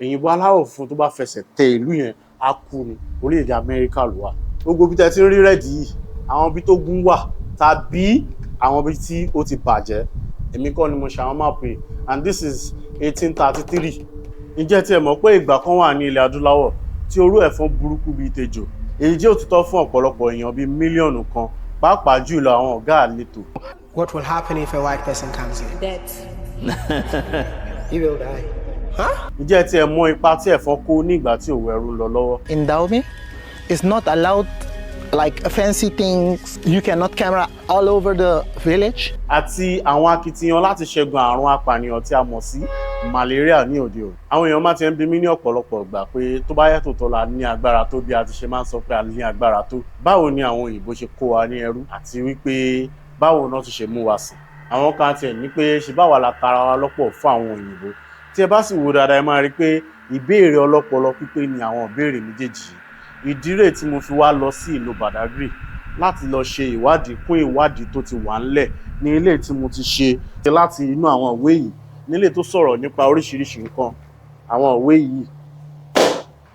Òyìnbó aláwọ̀ funfun tó bá fẹsẹ̀ tẹ ìlú yẹn, á kú ni. Orílẹ̀-èdè Amẹ́ríkà ló wà. Gbogbo ibi tẹ́ ti ń rí red yìí, àwọn ibi tó gún wà tàbí àwọn ibi tí ó ti bàjẹ́, èmi kọ́ ni mo ṣe àwọn map yìí, and this is 1833. Ǹjẹ́ tí ẹ mọ̀ pé ìgbà kan wà ní ilẹ̀ adúláwọ̀ tí orú ẹ̀fọn burúkú bíi tejò, èyí jẹ́ òtítọ́ fún ọ̀pọ̀lọpọ̀ èèyàn bíi 1 mílíọ̀nù, pàápàá jùlọ àwọn ọ̀gá àletò? What will happen if a white person comes here? Death. He will die. Huh? Ǹjẹ́ tí ẹ mọ̀ ipa tí ẹ̀fọn kó ní ìgbà tí òwò ẹrú ń lọ lọ́wọ́? In Dahomey, it's not allowed like fancy things. You cannot camera all over the village. Àti àwọn akitiyan láti ṣẹ́gun àrùn apànìyàn tí a mọ̀ sí malaria ní òde òní. Àwọn èèyàn máa ti ń bi mí ní ọ̀pọ̀lọpọ̀ ìgbà pé tó bá yẹ tòótọ́ la ní agbára tó bí a ti ṣe máa ń sọ pé a ní agbára tó, báwo ni àwọn òyìnbó ṣe kó wa ní ẹrú, àti wípé báwo náà ti ṣe mú wa sìn? Àwọn kan tiẹ̀ ní pé ṣe báwa la tara wa lọ́pọ̀ fún àwọn òyìnbó. Tí ẹ bá sì wo dáadáa, ẹ máa rí i pé ìbéèrè ọlọ́pọlọ pípé ni àwọn ìbéèrè méjèèjì yìí. Ìdí rèé tí mo fi wá lọ sí ìlú Badagry láti lọ ṣe ìwádìí kún ìwádìí tó ti wà ńlẹ̀ ní ilé tí mo ti ṣe láti inú àwọn ìwé yìí, nílé tó sọ̀rọ̀ nípa oríṣiríṣi nǹkan, àwọn ìwé yìí,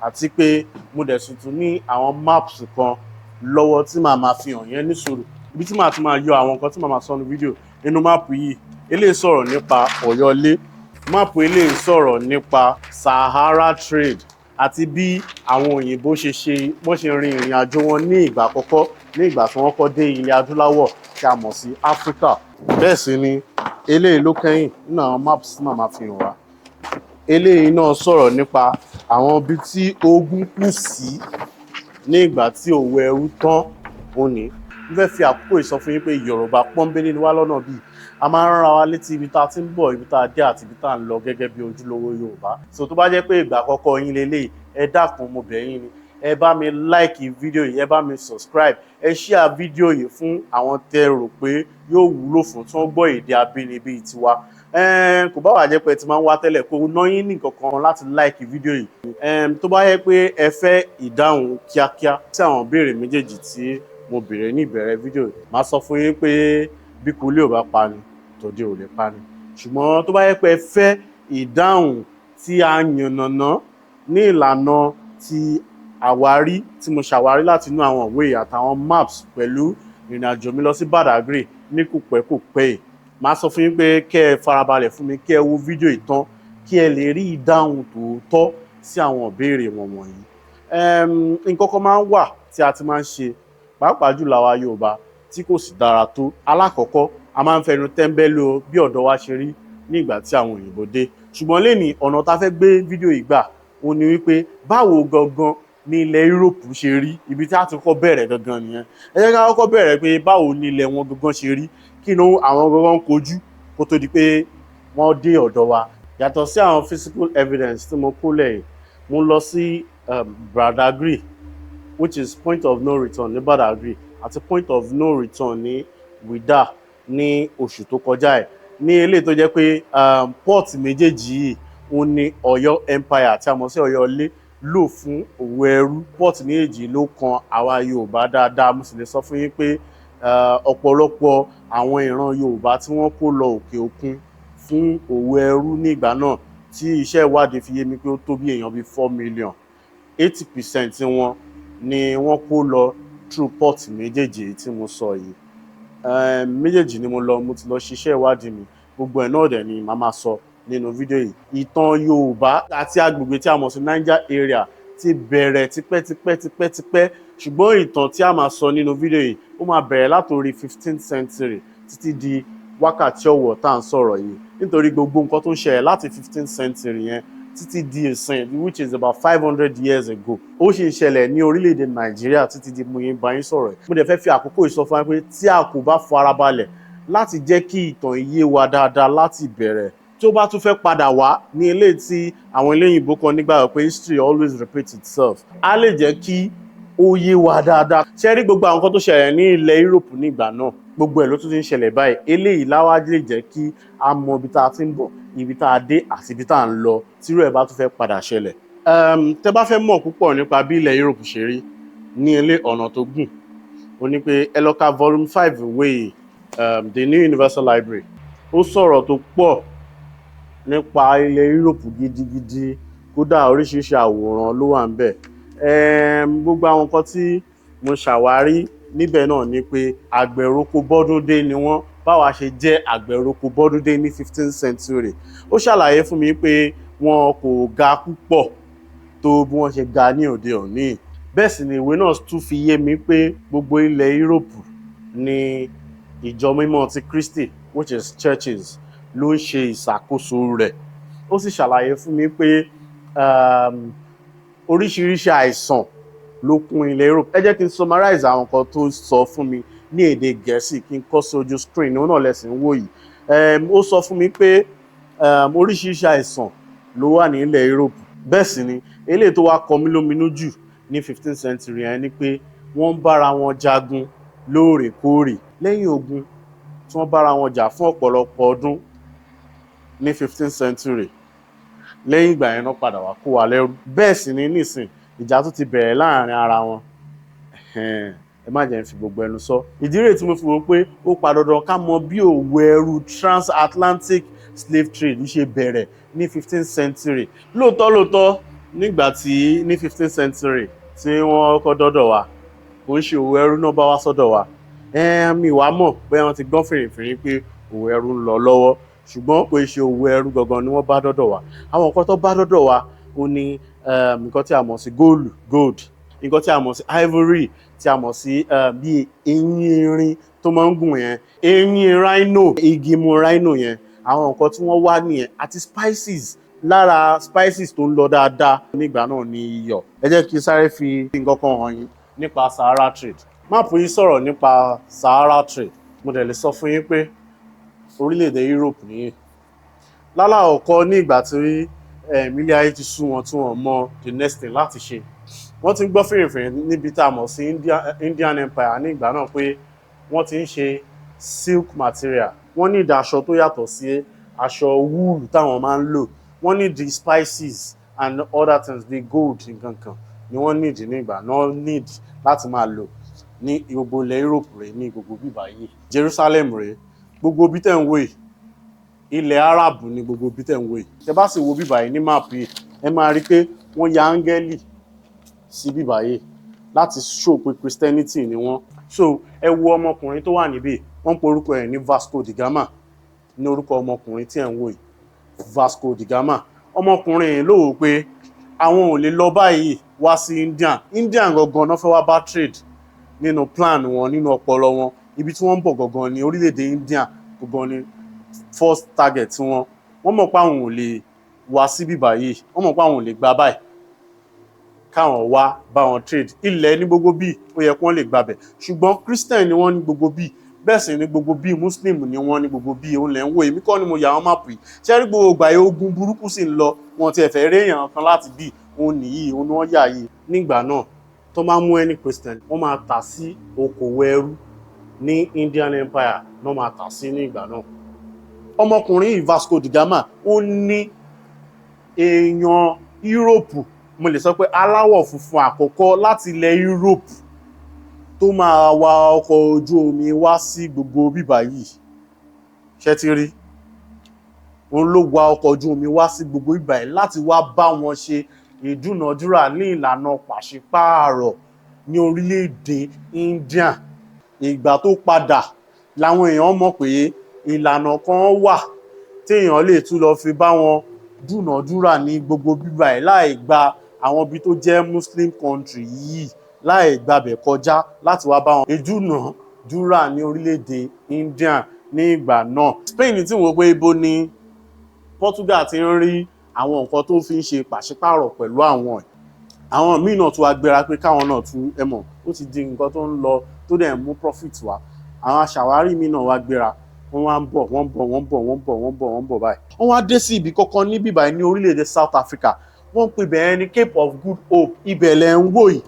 àti pé mo dẹ̀ sì tún ní àwọn maps kan lọ́wọ́ tí màá máa fi hàn yẹn ní sùúrù, ibi tí màá ti máa yọ àwọn nǹkan tí màá máa sọ ní fídíò nínú map yìí. Eléyìí sọ̀rọ̀ nípa Ọ̀yọ́lé. Map eléyìí sọ̀rọ̀ nípa Sahara trade àti bí àwọn òyìnbó ṣe ṣe wọ́n ṣe rin ìrìn àjò wọn ní ìgbà àkọ́kọ́, ní ìgbà tí wọ́n kọ́ dé ilẹ̀ adúláwọ̀ tí a mọ̀ sí Áfíríkà. Bẹ́ẹ̀ sì ni eléyìí ló kẹ́yìn nínú àwọn maps tí màá máa fi hàn wá. Eléyìí náà sọ̀rọ̀ nípa àwọn ibi tí ogun kù sí ní ìgbà tí òwò ẹrú tán. Òun ní mo fẹ́ fi àkókò yìí sọ fún yín pé Yorùbá pọ́nbélé ni wá lọ́nà bíi a máa ń rán wa létí ibi tá a ti ń bọ̀, ibi tá a dé àti ibi tá a ń lọ gẹ́gẹ́ bí ojúlówó Yorùbá. So tó bá jẹ́ pé ìgbà àkọ́kọ́ yín leléyìí, ẹ dákun, mo bẹ̀ yín ni, ẹ bá mi like fídíò yìí, ẹ bá mi subscribe, ẹ share fídíò yìí fún àwọn tẹ́ rò pé yóò wúlò fún, tí wọ́n gbọ́ èdè abínibí tiwa. Kò bá wà jẹ́ pé ẹ ti máa ń wá tẹ́lẹ̀, kò ná yín ní nǹkan kan láti like fídíò yìí. Tó bá yẹ pé ẹ fẹ́ ìdáhùn kíákíá sí àwọn ìbéèrè méjèèjì tí mo béèrè ní ìbẹ̀rẹ̀ fídíò yìí, màá sọ fún yín pé bí kulé ò bá pa ni, tòde ò lè pa ni. Ṣùgbọ́n tó bá yẹ pé ẹ fẹ́ ìdáhùn tí a yànnàná ní ìlànà ti àwárí tí mo ṣàwárí láti inú àwọn ìwé àtàwọn maps pẹ̀lú ìrìn àjò mi lọ sí Badagry ní kòpẹ́kòpẹ́ yìí, màá sọ fún yín pé kẹ́ ẹ farabalẹ̀ fún mi, kí ẹ wo fídíò yìí tán, kí ẹ lè rí ìdáhùn tòótọ́ sí àwọn ìbéèrè wọ̀nyí. Nǹkan kan máa ń wà tí a ti máa ń ṣe, pàápàá jùlọ àwa Yorùbá, tí kò sì dára tó. Alákọ̀ọ́kọ́, a máa ń fẹnu tẹ́ńbẹ́lú bí ọ̀dọ̀ wa ṣe rí ní ìgbà tí àwọn òyìnbó dé. Ṣùgbọ́n lénìí, ọ̀nà tá a fẹ́ gbé fídíò yìí gbà ó ní wípé báwo gangan ní ilẹ̀ Europe ṣe rí. Ibi tí a ti kọ́kọ́ bẹ̀rẹ̀ gangan nìyẹn. Ẹ jẹ́ ká kọ́kọ́ bẹ̀rẹ̀ pé báwo ní ilẹ̀ wọn gangan ṣe rí, kí ni àwọn gangan kojú kó tó di pé wọ́n dé ọ̀dọ̀ wa. Yàtọ̀ sí àwọn physical evidence tí mo kó lẹ̀ yìí, mo lọ sí Badagry, which is point of no return ní Badagry àti point of no return ní Ouidah, ní oṣù tó kọjá ẹ̀, ní eléyìí tó jẹ́ pé port méjèèjì yìí, òun ni Ọ̀yọ́ Empire tí a mọ̀ sí Ọ̀yọ́ Ilé lò fún òwò ẹrú. Port méjèèjì ló kan àwa Yorùbá dáadáa. Mo sì lè sọ fún yín pé ọ̀pọ̀lọpọ̀ àwọn ìran Yorùbá tí wọ́n kó lọ òkè òkun fún òwò ẹrú ní ìgbà náà, tí iṣẹ́ ìwádìí fi yé mi pé ó tó bí èèyàn bíi 4 million, 80% wọn ni wọ́n kó lọ through port méjèèjì tí mo sọ yìí. Méjèèjì ni mo lọ, mo ti lọ ṣiṣẹ́ ìwádìí mi. Gbogbo ẹ̀ náà dẹ̀ ni màá máa sọ nínú fídíò yìí. Ìtàn Yorùbá àti agbègbè tí a mọ̀ sí Niger area ti bẹ̀rẹ̀ tipẹ́tipẹ́ tipẹ́tipẹ́, ṣùgbọ́n ìtàn tí a máa sọ nínú fídíò yìí, ó máa bẹ̀rẹ̀ látòrí 15th century títí di wákàtí ọ̀wọ̀ tá à ń sọ̀rọ̀ yìí, nítorí gbogbo nǹkan tó ń ṣẹlẹ̀ láti 15th century yẹn títí di ìsìn, which is about 500 years ago, ó sì ń ṣẹlẹ̀ ní orílẹ̀-èdè Nàìjíríà títí di mo yín bá yín sọ̀rọ̀ yìí. Mo dẹ̀ fẹ́ fi àkókò yìí sọ fún wa pé tí a kò bá farabalẹ̀ láti jẹ́ kí ìtàn yé wa dáadáa láti bẹ̀rẹ̀, tí ó bá tún fẹ́ padà wá ní ilé tí àwọn eléyìnbó kan nígbà pé history always repeats itself, á lè jẹ́ kí ó yé wa dáadáa. Ṣé rí gbogbo àwọn nǹkan tó ṣẹlẹ̀ ní ilẹ̀ Europe nígbà náà, gbogbo ẹ̀ ló tún ti ń ṣẹlẹ̀ báyìí. Eléyìí láwá lè jẹ́ kí a mọ ibi tá a ti ń bọ̀, ibi tá a dé àti ibi tá a ń lọ tírú ẹ̀ bá tún fẹ́ padà ṣẹlẹ̀. Tẹ́ bá fẹ́ mọ̀ púpọ̀ nípa bí ilẹ̀ Europe ṣe rí ní ilé ọ̀nà tó gùn, ó ní pé ẹ lọ ka volume 5 ìwé The New Universal Library. Ó sọ̀rọ̀ tó pọ̀ nípa ilẹ̀ Europe gidigidi. Kódà oríṣiríṣi àwòrán ló wà ńbẹ̀. Gbogbo àwọn nǹkan tí mo ṣàwárí níbẹ̀ náà ni pé àgbẹ̀roko bọ́dúndé ni wọ́n, báwa ṣe jẹ́ àgbẹ̀roko bọ́dúndé ní 15th century. Ó ṣàlàyé fún mi pé wọn kò ga púpọ̀ tó bí wọ́n ṣe ga ní òde òní. Bẹ́ẹ̀ sì ni ìwé náà tún fi yé mi pé gbogbo ilẹ̀ Europe ní ìjọ mímọ́ ti Kristi, which is churches, ló ń ṣe ìṣàkóso rẹ̀. Ó sì ṣàlàyé fún mi pé oríṣiríṣi àìsàn ló kún ilẹ̀ Europe. Ẹ jẹ́ kí n summarize àwọn nǹkan tó sọ fún mi ní èdè Gẹ̀ẹ́sì kí n kọ sí ojú screen, òun náà lẹ sì ń wò yìí. Ó sọ fún mi pé oríṣiríṣi àìsàn ló wà ní ilẹ̀ Europe. Bẹ́ẹ̀ sì ni eléyìí tó wá kọ mí lóminú jù ní 15th century yẹn ni pé wọ́n ń bára wọn jagun lóòrèkóòrè. Lẹ́yìn ogun tí wọ́n bára wọn jà fún ọ̀pọ̀lọpọ̀ ọdún ní 15th century, lẹ́yìn ìgbà yẹn náà padà wá kó wa lẹ́rú. Bẹ́ẹ̀ sì ni nísìn ìjà tó ti bẹ̀rẹ̀ láàrin ara wọn. Ẹ má jẹ́ n fi gbogbo ẹnu sọ. Ìdí rèé tí mo fi wò pé ó pa dandan ká mọ bí òwò ẹrú transatlantic slave trade ṣe bẹ̀rẹ̀ ní 15th century. Lóòótọ́ lóòótọ́, nígbà tí ní 15th century tí wọ́n kọ́ dọ́dọ̀ wa, kò ń ṣe òwò ẹrú náà bá wá sọ́dọ̀ wa. Mi wàá mọ̀ bóyá wọ́n ti gbọ́n fìrìfìrì pé òwò ẹrú ń lọ lọ́wọ́, ṣùgbọ́n kò ṣe òwò ẹrú gangan ni wọ́n bá dọ́dọ̀ wa. Àwọn nǹkan tó bá dọ́dọ̀ wa ó ní nǹkan tí a mọ̀ sí góòlù, gold, nǹkan tí a mọ̀ sí ivory, tí a mọ̀ sí bí eyín erin tó máa ń gùn yẹn, eyín rhino, igi imú rhino yẹn. Àwọn nǹkan tí wọ́n wá nìyẹn, àti spices. Lára spices tó ń lọ dáadáa nígbà náà ni iyọ̀. Ẹ jẹ́ kí n sáré fi nǹkan kan hàn yín nípa Sahara trade. Map yìí sọ̀rọ̀ nípa Sahara trade. Mo dẹ̀ lè sọ fún yín pé orílẹ̀-èdè Europe nìyí. Lálàkọ́kọ́, ní ìgbà tí ilé ayé ti sú wọn, tí wọ́n mọ the next thing láti ṣe, wọ́n ti ń gbọ́ fìrìfìrì níbi tá a mọ̀ sí Indian Empire ní ìgbà náà pé wọ́n ti ń ṣe silk material. Wọ́n ní ìdí aṣọ tó yàtọ̀ sí aṣọ wool táwọn máa ń lò. Wọ́n ní the spices and other things, the gold, nǹkan kan ni wọ́n need ní ìgbà náà, need láti máa lò ní gbogbo ilẹ̀ Europe rèé, ní gbogbo bíbá yìí. Jerusalem rèé. Gbogbo bí tẹ̀ ń wò yìí, ilẹ̀ Arab ní gbogbo bí tẹ̀ ń wò yìí. Tẹ́ bá sì wo bíbá yìí ní map yìí, ẹ máa rí pé wọ́n ya áńgẹ́lì sí bíbá yìí láti show pé Christianity ni wọ́n. So ẹ wo ọmọkùnrin tó wà níbí, wọ́n ń pe orúkọ ẹ̀ ní Vasco da Gama. Ní orúkọ ọmọkùnrin tí ẹ̀ ń wò yìí, Vasco da Gama. Ọmọkùnrin yìí ló wò pé àwọn ò lè lọ báyìí wá sí India. India gangan náà fẹ́ wá bá trade nínú plan wọn, nínú ọpọlọ wọn. Ibi tí wọ́n ń bọ̀ gangan ní orílẹ̀-èdè India gangan ní first target wọn. Wọ́n mọ̀ pé àwọn ò lè wá síbí báyìí, wọ́n mọ̀ pé àwọn ò lè gba báyìí káwọn wá bá wọn trade. Ilẹ̀ ní gbogbo bíi ó yẹ kí wọ́n lè gbabẹ̀, ṣùgbọ́n Christian ni wọ́n ní gbogbo bíi, bẹ́ẹ̀ sì ni gbogbo bíi Muslim ni wọ́n ní gbogbo bíi. Òun lẹ̀ ń wò, èmi kọ́ ni mo yà wọ́n map yìí. Ṣé rí gbogbo ìgbà yìí, ogun burúkú sì ń lọ, wọn ti ẹ̀fẹ̀ rí èèyàn kan láti bíi òun nìyí, òun ni wọ́n yà yìí. Nígbà náà, tó máa mú any Christian, wọ́n máa tà sí okòwò ẹrú ní Indian Empire náà, máa tà sí ní ìgbà náà. Ọmọkùnrin yìí, Vasco da Gama, ó ní èèyàn Europe, mo lè sọ pé aláwọ̀ funfun àkọ́kọ́ láti ilẹ̀ Europe tó máa wa ọkọ̀ ojú omi wá sí gbogbo bíbá yìí. Ṣé ti rí? Òun ló wa ọkọ̀ ojú omi wá sí gbogbo bíbá yìí láti wá bá wọn ṣe ìdúnàdúrà ní ìlànà pàṣípààrọ̀ ní orílẹ̀-èdè India. Ìgbà tó padà làwọn èèyàn mọ̀ pé ìlànà kan wà téèyàn lè tún lọ fi bá wọn dúnàdúrà ní gbogbo bíbá yìí láì gba àwọn ibi tó jẹ́ Muslim country yìí, láì gbabẹ̀ kọjá láti wá bá wọn ìdúnàdúrà ní orílẹ̀-èdè India ní ìgbà náà. Spain tí wọ́n pé ibo ni Portugal ti ń rí àwọn nǹkan tó fi ń ṣe pàṣípààrọ̀ pẹ̀lú àwọn míì náà tún wá gbéra pé káwọn náà tún ẹ mọ̀, ó ti di nǹkan tó ń lọ, tó dẹ̀ ń mú profit wá. Àwọn aṣàwárí míì náà wá gbéra, wọ́n wá ń bọ̀, wọ́n ń bọ̀, wọ́n ń bọ̀, wọ́n ń bọ̀, wọ́n ń bọ̀, wọ́n ń bọ̀ báyìí. Wọ́n wá dé sí ibi kọ́kọ́ ní bíbáyìí ní orílẹ̀-èdè South Africa. Wọ́n ń pè bẹ́ẹ̀ ní Cape of Good Hope. Ibẹ̀ lẹ̀ ń wò yìí.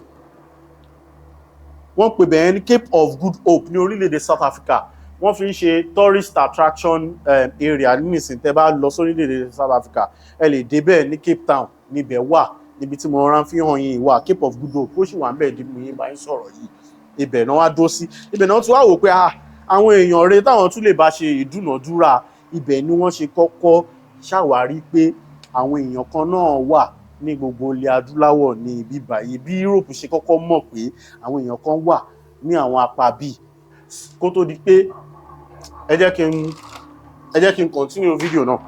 Wọ́n pè bẹ́ẹ̀ ní Cape of Good Hope ní orílẹ̀-èdè South Africa. Wọ́n fi ń ṣe tourist attraction area nísìnyí. Tẹ́ bá lọ sórílẹ̀-èdè South Africa, ẹ lè débẹ̀ ní Cape Town. Níbẹ̀ wà níbi tí mo rán fi hàn yín wà. Cape of Good Hope, ó sì wà ń bẹ̀ di mo yín bá yín sọ̀rọ̀ yìí. Ibẹ̀ náà wá dó sí. Ibẹ̀ náà tún wá wò pé ah, àwọn èèyàn rẹ̀ táwọn tún lè bá ṣe ìdúnàdúrà. Ibẹ̀ ni wọ́n ṣe kọ́kọ́ ṣàwárí pé àwọn èèyàn kan náà wà. Ní gbogbo ilẹ̀ adúláwọ̀ ní ibi báyìí, bí Europe ṣe kọ́kọ́ mọ̀ pé àwọn èèyàn kan wà ní àwọn apá bíi, kó tó di pé ẹ jẹ́ kí n continue fídíò náà.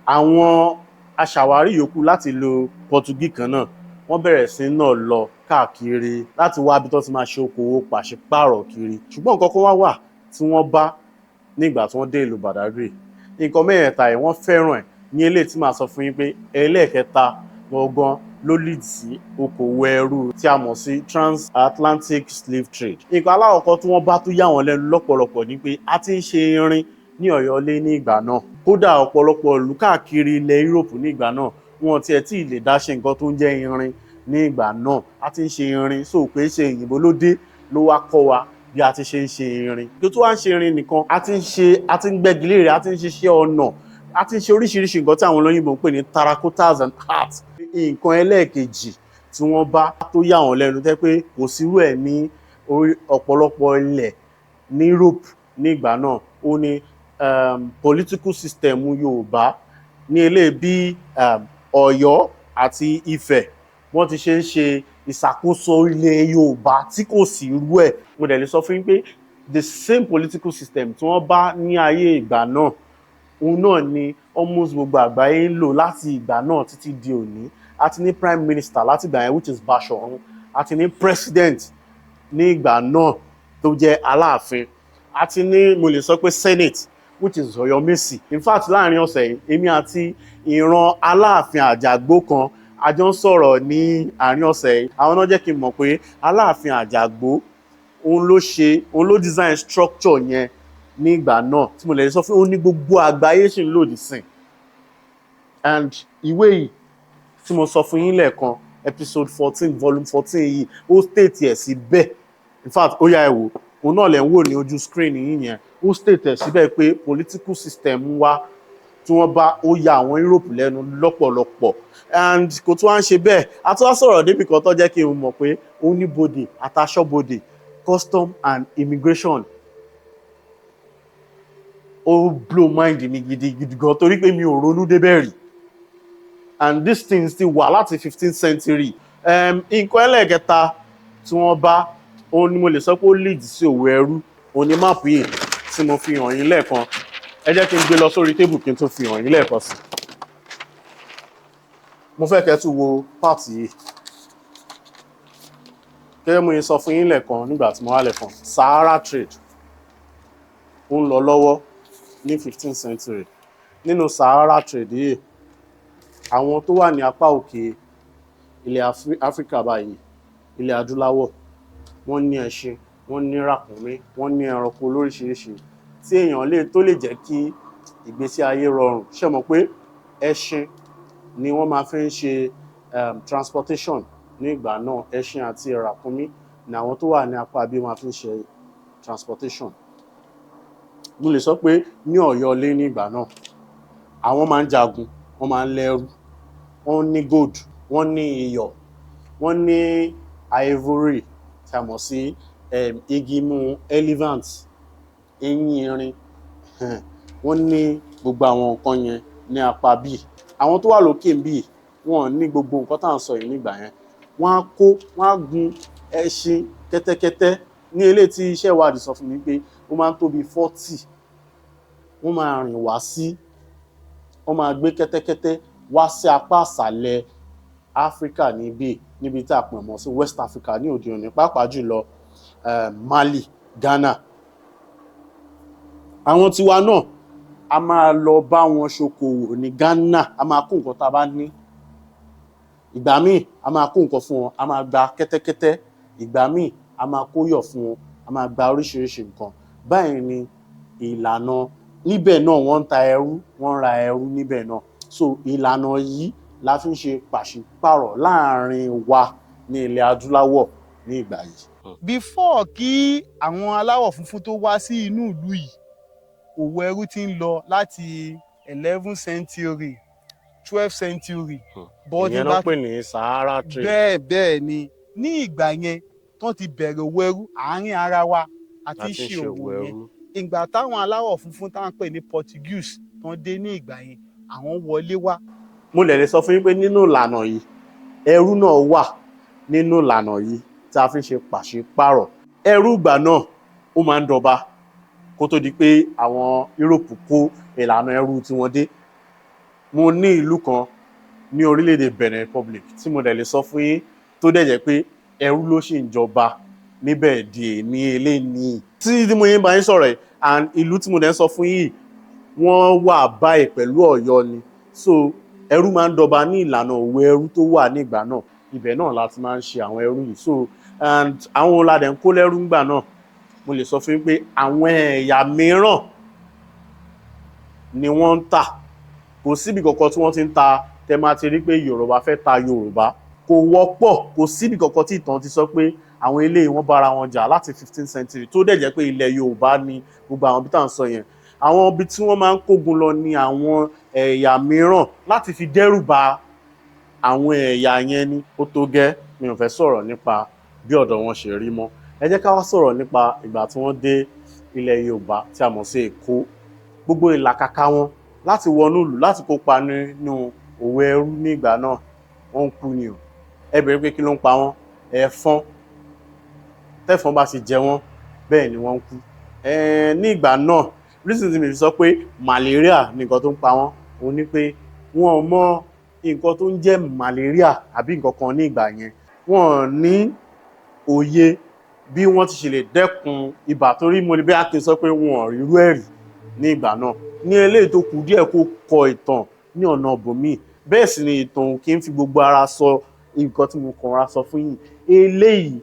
Àwọn aṣàwárí yòókù láti lo Portuguese kan náà, wọ́n bẹ̀rẹ̀ sí náà lọ káàkiri láti wá ibi tó ti máa ṣe okòwò pàṣípààrọ̀ kiri. Ṣùgbọ́n nǹkan kan wá wà tí wọ́n bá nígbà tí wọ́n dé ìlú Badagry. Nǹkan mẹ́ẹ̀ẹ́ta ẹ̀ wọ́n fẹ́ràn ẹ̀ ní eléyìí tí màá sọ fún yín pé ẹlẹ́ẹ̀kẹta gangan ló lead sí okòwò ẹrú tí a mọ̀ sí transatlantic slave trade. Nǹkan alákọ̀ọ́kọ́ tí wọ́n bá tó yà wọ́n lẹ́nu lọ́pọ̀lọpọ̀ ni pé a ti ń ṣe irin ní Ọ̀yọ́lé ní ìgbà náà. Kódà, ọ̀pọ̀lọpọ̀ ìlú káàkiri ilẹ̀ Europe ní ìgbà náà, wọn tiẹ̀ tí ì lè dá ṣe nǹkan tó ń jẹ́ irin ní ìgbà náà. A ti ń ṣe irin, so pé ṣe òyìnbó ló dé ló wá kọ́ wa bí a ti ṣe ń ṣe irin. Kí tó wá ń ṣe irin nìkan, a ti ń ṣe, a ti ń gbẹ́gilére, a ti ń ṣiṣẹ́ ọnà, a ti ń ṣe oríṣiríṣi nǹkan tí àwọn olóyìnbó ń pè ní terracottas and art. Nǹkan ẹlẹ́ẹ̀kejì tí wọ́n bá tó yà wọ́n lẹ́nu tẹ́ pé kò sírú ẹ̀ ní ọ̀pọ̀lọpọ̀ ilẹ̀ ní Europe ní ìgbà náà, ó ní political system Yorùbá ní eléyìí, bí Ọ̀yọ́ àti Ifẹ̀ wọ́n ti ṣe ń ṣe ìṣàkóso ilẹ̀ Yorùbá tí kò sí irú ẹ̀. Mo dẹ̀ lè sọ fún yín pé the same political system tí wọ́n bá ní ayé ìgbà náà, òun náà ni almost gbogbo àgbáyé ń lò láti ìgbà náà títí di òní. A ti ní prime minister láti ìgbà yẹn, which is Báṣọ̀run. A ti ní president ní ìgbà náà tó jẹ́ Aláàfin. A ti ní, mo lè sọ pé, senate, which is Ọ̀yọ́mèsì. In fact, láàrin ọ̀sẹ̀ yìí, èmi àti ìran Aláàfin Àjàgbó kan a jọ ń sọ̀rọ̀ ní àárín ọ̀sẹ̀ yìí. Àwọn náà jẹ́ kí n mọ̀ pé Aláàfin Àjàgbó, òun ló ṣe, òun ló design structure yẹn ní ìgbà náà, tí mo lè sọ fún òun ní gbogbo àgbáyé ṣì ń lòdì sìn. And ìwé yìí tí mo sọ fún yín lẹ́ẹ̀kan, episode 14, volume 14 yìí, ó state ẹ̀ sí bẹ́ẹ̀. In fact, ó yá, ẹ wò, òun náà lẹ̀ ń wò ní ojú screen yín yẹn. Ó state ẹ̀ síbẹ̀ pé political system wa tí wọ́n bá, ó ya àwọn Europe lẹ́nu lọ́pọ̀lọpọ̀. And kò tún wá ń ṣe bẹ́ẹ̀, a tún wá sọ̀rọ̀ débi kan tó jẹ́ kí n mọ̀ pé oníbodè àtàṣọ́bodè, custom and immigration, ó blow mind mi gidigidi gan, torí pé mi ò ronú débẹ̀ rí. And these things ti wà láti 15th century. Nǹkan ẹlẹ́ẹ̀kẹta tí wọ́n bá, òun ni mo lè sọ pé ó lead sí òwò ẹrú. Òun ni map yìí tí mo fi hàn yín lẹ́ẹ̀kan. Ẹ jẹ́ kí n gbé lọ sórí table kí n tún fi hàn yín lẹ́ẹ̀kan sí. Mo fẹ́ kẹ́ tún wo part yìí. Gẹ́gẹ́ mo yẹn sọ fún yín lẹ́ẹ̀kan nígbà tí mo wá lẹ́ẹ̀kan, Sahara trade ó ń lọ lọ́wọ́ ní 15th century. Nínú Sahara trade yìí, àwọn tó wà ní apá òkè ilẹ̀ Áfíríkà báyìí, ilẹ̀ adúláwọ̀, wọ́n ní ẹṣin, wọ́n ní ràkúnmí, wọ́n ní ẹranko lóríṣiríṣi tí èèyàn lè tó lè jẹ́ kí ìgbésí ayé rọrùn. Ṣé mọ̀ pé ẹṣin ni wọ́n máa fi ń ṣe transportation ní ìgbà náà? Ẹṣin àti ràkúnmí ni àwọn tó wà ní apá bí wọ́n fi ń ṣe transportation. Mo lè sọ pé ní Ọ̀yọ́ lé ní ìgbà náà, àwọn máa ń jagun, wọ́n máa ń lẹ́rú, wọ́n ní gold, wọ́n ní iyọ̀, wọ́n ní ivory tí a mọ̀ sí igi imú elephant, eyín erin. Wọ́n ní gbogbo àwọn nǹkan yẹn ní apá bíi. Àwọn tó wà lókè bíi, wọ́n ní gbogbo nǹkan tá à ń sọ yìí nígbà yẹn. Wọ́n á kó, wọ́n á gun ẹṣin, kẹ́tẹ́kẹ́tẹ́ ní eléyìí tí iṣẹ́ ìwádìí sọ fún mi pé ó máa ń tó bíi 40. Wọ́n máa rìn wá sí, wọ́n máa gbé kẹ́tẹ́kẹ́tẹ́ wá sí apá àṣàlẹ̀ Áfíríkà níbí, níbi tí a pè mọ́ sí West Africa ní òde òní, pàápàá jùlọ Mali, Ghana. Àwọn tiwa náà, a máa lọ bá wọn ṣokòwò ní Ghana. A máa kó nǹkan tá a bá ní. Ìgbà míì, a máa kó nǹkan fún wọn, a máa gba kẹ́tẹ́kẹ́tẹ́. Ìgbà míì, a máa kó yọ̀ fún wọn, a máa gba oríṣiríṣi nǹkan. Báyìí ni ìlànà níbẹ̀ náà. Wọ́n ń ta ẹrú, wọ́n ń ra ẹrú níbẹ̀ náà. So ìlànà yìí la fi ń ṣe pàṣípàrọ̀ láàrin wa ní ilẹ̀ adúláwọ̀ ní ìgbà yìí. Before kí àwọn aláwọ̀ funfun tó wá sí inú ìlú yìí, òwò ẹrú ti ń lọ láti 11th century, 12th century. But Ìyẹn náà pè ní Sahara trade. Bẹ́ẹ̀ ni. Ní ìgbà yẹn tán ti bẹ̀rẹ̀ òwò ẹrú, àárín ara wa àti láti ṣe ṣe òwò òwò yẹn. ẹrú. Ìgbà táwọn aláwọ̀ funfun tá à ń pè ní Portuguese tán dé ní ìgbà yẹn, àwọn wọlé wá. Mo lè sọ fún yín pé nínú ìlànà yìí Ẹrú náà wà nínú ìlànà yìí tí a fi ń ṣe pàṣípàrọ̀. Ẹrú ìgbà náà, ó máa ń dọba kó tó di pé àwọn Europe kó ìlànà ẹrú tiwọn dé. Mo ní ìlú kan ní orílẹ̀-èdè Benin Republic tí mo dẹ̀ lè sọ fún yín, tó dẹ̀ jẹ́ pé ẹrú ló sì ń jọba níbẹ̀ di èní eléyìí tí mo yín bá yín sọ̀rọ̀ yìí. And ìlú tí mo dẹ̀ ń sọ fún yín, wọ́n wà báyìí pẹ̀lú Ọ̀yọ́ ni. So ẹrú máa ń dọba ní ìlànà òwò ẹrú tó wà ní ìgbà náà. Ibẹ̀ náà la ti máa ń ṣe àwọn ẹrú yìí. So and àwọn oládẹ̀ ń kó lẹ́rú ńgbà náà, mo lè sọ fún yín pé àwọn ẹ̀yà mìíràn ni wọ́n ń tà. Kò síbi kankan tí wọ́n ti ń ta tẹ máa ti rí pé Yorùbá fẹ́ ta Yorùbá, kò wọ́pọ̀. Kò síbi kankan tí ìtàn ti sọ pé àwọn eléyìí, wọ́n bára wọn jà láti 15th century, tó dẹ̀ jẹ́ pé ilẹ̀ Yorùbá ni gbogbo àwọn ibi tá à ń sọ yẹn. Àwọn ibi tí wọ́n máa ń kógun lọ ní àwọn ẹ̀yà mìíràn láti fi dẹ́rù ba àwọn ẹ̀yà yẹn ni. Ó tó gẹ́, mi ò fẹ́ sọ̀rọ̀ nípa bí ọ̀dọ̀ wọn ṣe rí mọ́. Ẹ jẹ́ ká wá sọ̀rọ̀ nípa ìgbà tí wọ́n dé ilẹ̀ Yorùbá tí a mọ̀ sí Èkó. Gbogbo ìlàkàkà wọn láti wọnú ìlú láti kópa nínú òwò ẹrú ní ìgbà náà, wọ́n ń kú ni o. Ẹ bẹ̀rẹ̀ pé kí ló ń pa wọ́n? Ẹ̀fọn. Tẹ́fọn bá ti jẹ wọ́n, bẹ́ẹ̀ ni wọ́n ń kú ní ìgbà náà. Reason tí mi fi sọ pé malaria ní nǹkan tó ń pa wọ́n, òun ni pé wọn ò mọ nǹkan tó ń jẹ́ malaria àbí nǹkan kan ní ìgbà yẹn. Wọn ò ní òye bí wọ́n ti ṣe lè dẹ́kun ibà, torí mo lè bí a kì í sọ pé wọn ò rírú ẹ̀ rí ní ìgbà náà. Ní eléyìí tó kù díẹ̀ kó kọ ìtàn ní ọ̀nà bòmíì, bẹ́ẹ̀ sì ni ìtàn ò kí ń fi gbogbo ara sọ nǹkan tí mo kàn ra sọ fún yín eléyìí.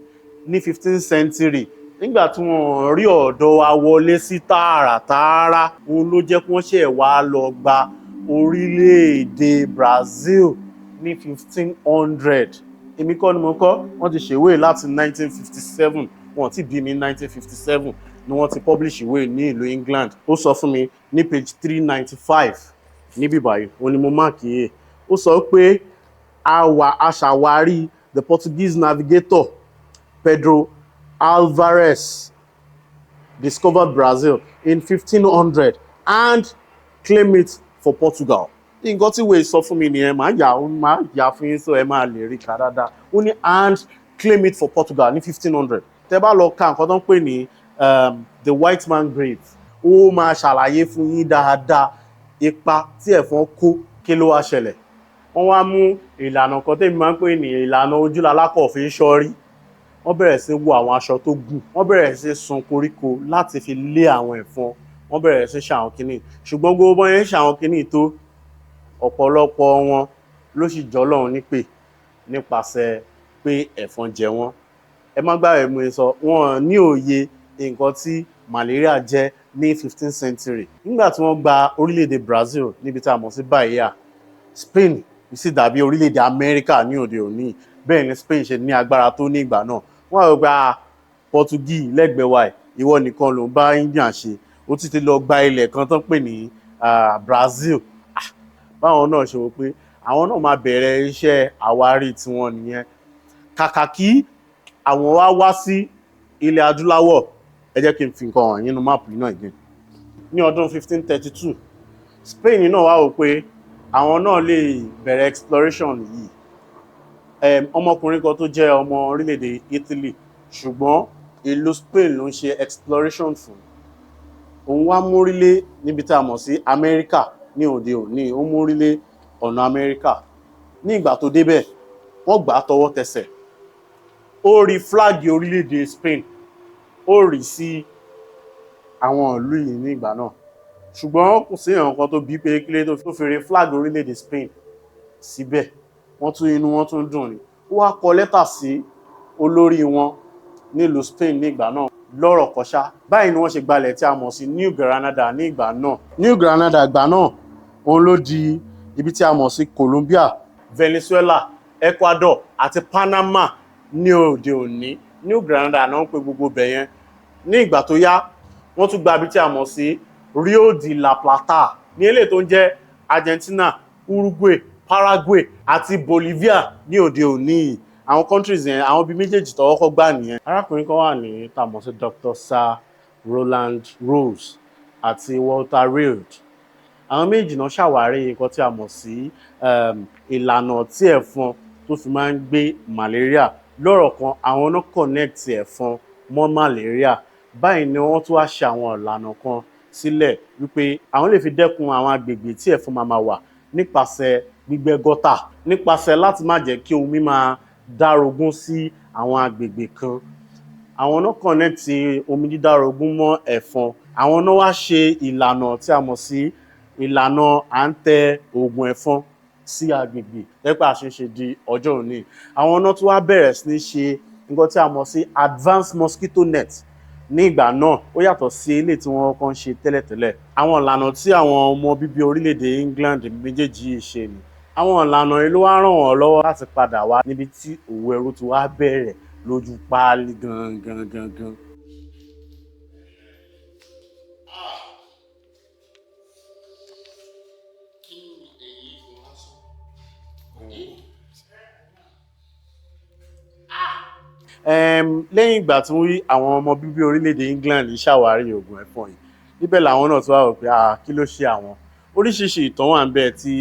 Ní 15th century, nígbà tí wọ́n rí ọ̀dọ̀ wa wọlé sí tààràtààrà, òun ló jẹ́ kí wọ́n ṣẹ̀ wá lọ gba orílẹ̀-èdè Brazil ní 1500. Èmi kọ́ ni mo kọ́. Wọ́n ti ṣèwé láti 1957. Wọ́n ti bí mi 1957 ni wọ́n ti publish ìwé ní ìlú England. Ó sọ fún mi ní page 395 níbí báyìí, òun ni mo mark yìí. Ó sọ pé àwa aṣàwárí, the Portuguese navigator Pedro Alvarez discovered Brazil in 1500 and claimed it for Portugal. Nǹkan tí ìwé sọ fún mi nìyẹn. Màá yà ó, màá yà fún yín, sọ ẹ máa lè rí kà dáadáa. Ó ní and claim it for Portugal ní 1500. Tẹ́ bá lọ ka nǹkan tó ń pè ní The White Man Grave, ó máa ṣàlàyé fún yín dáadáa ipa tí ẹ̀fọn kó. Kí ló wá ṣẹlẹ̀? Wọ́n wá mú ìlànà kan tẹ́mi máa ń pè ní ìlànà ojúlalákọ̀ fi ń ṣọ́rí. Wọ́n bẹ̀rẹ̀ sí wọ àwọn aṣọ tó gùn, wọ́n bẹ̀rẹ̀ sí sun koríko láti fi lé àwọn ẹ̀fọn, wọ́n bẹ̀rẹ̀ sí ṣàwọn kínní. Ṣùgbọ́n gbogbo bọ́n yẹn ń ṣàwọn kínní tó, ọ̀pọ̀lọpọ̀ wọn ló sì jọ́ Ọlọ́run nípè nípasẹ̀ pé ẹ̀fọn jẹ wọ́n. Ẹ má gbàgbé, mo sọ wọn ní òye nǹkan tí malaria jẹ́ ní 15th century. Nígbà tí wọ́n gba orílẹ̀-èdè Brazil níbi tí a mọ̀ sí Bahia, Spain sì dàbí orílẹ̀-èdè Amẹ́ríkà ní òde òní. Bẹ́ẹ̀ ni Spain ṣe ní agbára tó ní ìgbà náà. Wọ́n á gba Portuguese lẹ́gbẹ̀ẹ́ wa ẹ̀, ìwọ nìkan ló ń bá Indian ṣe, ó ti ti lọ gba ilẹ̀ kan tó ń pè ní Brazil. Báwọn náà ṣe wò pé àwọn náà máa bẹ̀rẹ̀ iṣẹ́ àwárí tiwọn nìyẹn. Kàkà kí àwọn wá wá sí ilẹ̀ adúláwọ̀, ẹ jẹ́ kí n fi nǹkan hàn nínú map yìí náà again. Ní ọdún 1532, Spain náà wá wò pé àwọn náà lè bẹ̀rẹ̀ exploration yìí. Ọmọkùnrin kan tó jẹ́ ọmọ orílẹ̀-èdè Italy, ṣùgbọ́n ìlú Spain ló ń ṣe exploration fún, òun wá mórílé níbi tí a mọ̀ sí Amẹ́ríkà ní òde òní. Ó mórílé ọ̀nà Amẹ́ríkà. Ní ìgbà tó débẹ̀, wọ́n gbà á tọwọ́ tẹsẹ̀. Ó rí flag orílẹ̀-èdè Spain, ó rí sí àwọn ìlú yìí ní ìgbà náà. Ṣùgbọ́n kò sí èèyàn kan tó bí pé kílé tó fi rí flag orílẹ̀-èdè Spain síbẹ̀. Wọ́n tún inú wọn tún dùn ni. Ó wá kọ lẹ́tà sí olórí wọn nílùú Spain ní ìgbà náà. Lọ́rọ̀ kọ́ṣá báyìí ni wọ́n ṣe gbalẹ̀ tí a mọ̀ sí New Granada ní ìgbà náà. New Granada ìgbà náà, òun ló di ibi tí a mọ̀ sí Colombia, Venezuela, Ecuador àti Panama ní òde òní. New Granada náà ń pe gbogbo bẹ̀ yẹn. Ní ìgbà tó yá, wọ́n tún gba ibi tí a mọ̀ sí Rio de la Plata ní eléyìí tó ń jẹ́ Argentina, Uruguay, Paraguay àti Bolivia ní òde òní. Àwọn countries yẹn, àwọn bíi méjèèjì tó kọ́kọ́ gbà nìyẹn. Arákùnrin kan wà ní tá a mọ̀ sí Dr. Sir Roland Rose àti Walter Reed. Àwọn méjì náà ṣàwárí nǹkan tí a mọ̀ sí ìlànà tí ẹ̀fọn tó fi máa ń gbé malaria. Lọ́rọ̀ kan, àwọn náà connect ẹ̀fọn mọ́ malaria. Báyìí ni wọ́n tún wá ṣe àwọn ìlànà kan sílẹ̀ wípé àwọn lè fi dẹ́kun àwọn agbègbè tí ẹ̀fọn máa ma wà nípasẹ̀ gbígbẹ́ gọ́tà, nípasẹ̀ láti má jẹ́ kí omi máa dárogún sí àwọn agbègbè kan. Àwọn náà connect omi dídárogún mọ́ ẹ̀fọn. Àwọn náà wá ṣe ìlànà tí a mọ̀ sí ìlànà à ń tẹ oògùn ẹ̀fọn sí agbègbè lẹ́pẹ́ àṣeṣe di ọjọ́ òní. Àwọn náà tún wá bẹ̀rẹ̀ sí ní ṣe nǹkan tí a mọ̀ sí advanced mosquito net ní ìgbà náà. Ó yàtọ̀ sí eléyìí tí wọ́n kọ́ ń ṣe tẹ́lẹ̀tẹ́lẹ̀. Àwọn ìlànà tí àwọn ọmọ bíbí orílẹ̀-èdè England méjèèjì yìí ṣe ni. Àwọn ìlànà yìí ló wá ràn wọ́n lọ́wọ́ láti padà wá níbi tí òwò ẹrú ti wá bẹ̀rẹ̀ lójú páálí gangan gangan. Lẹ́yìn ìgbà tí àwọn ọmọ bíbí orílẹ̀-èdè England ṣàwárí oògùn ẹ̀fọn yìí, níbẹ̀ làwọn náà tún wá wò pé, ah, kí ló ṣe àwọn? Oríṣiríṣi ìtàn wà níbẹ̀ tí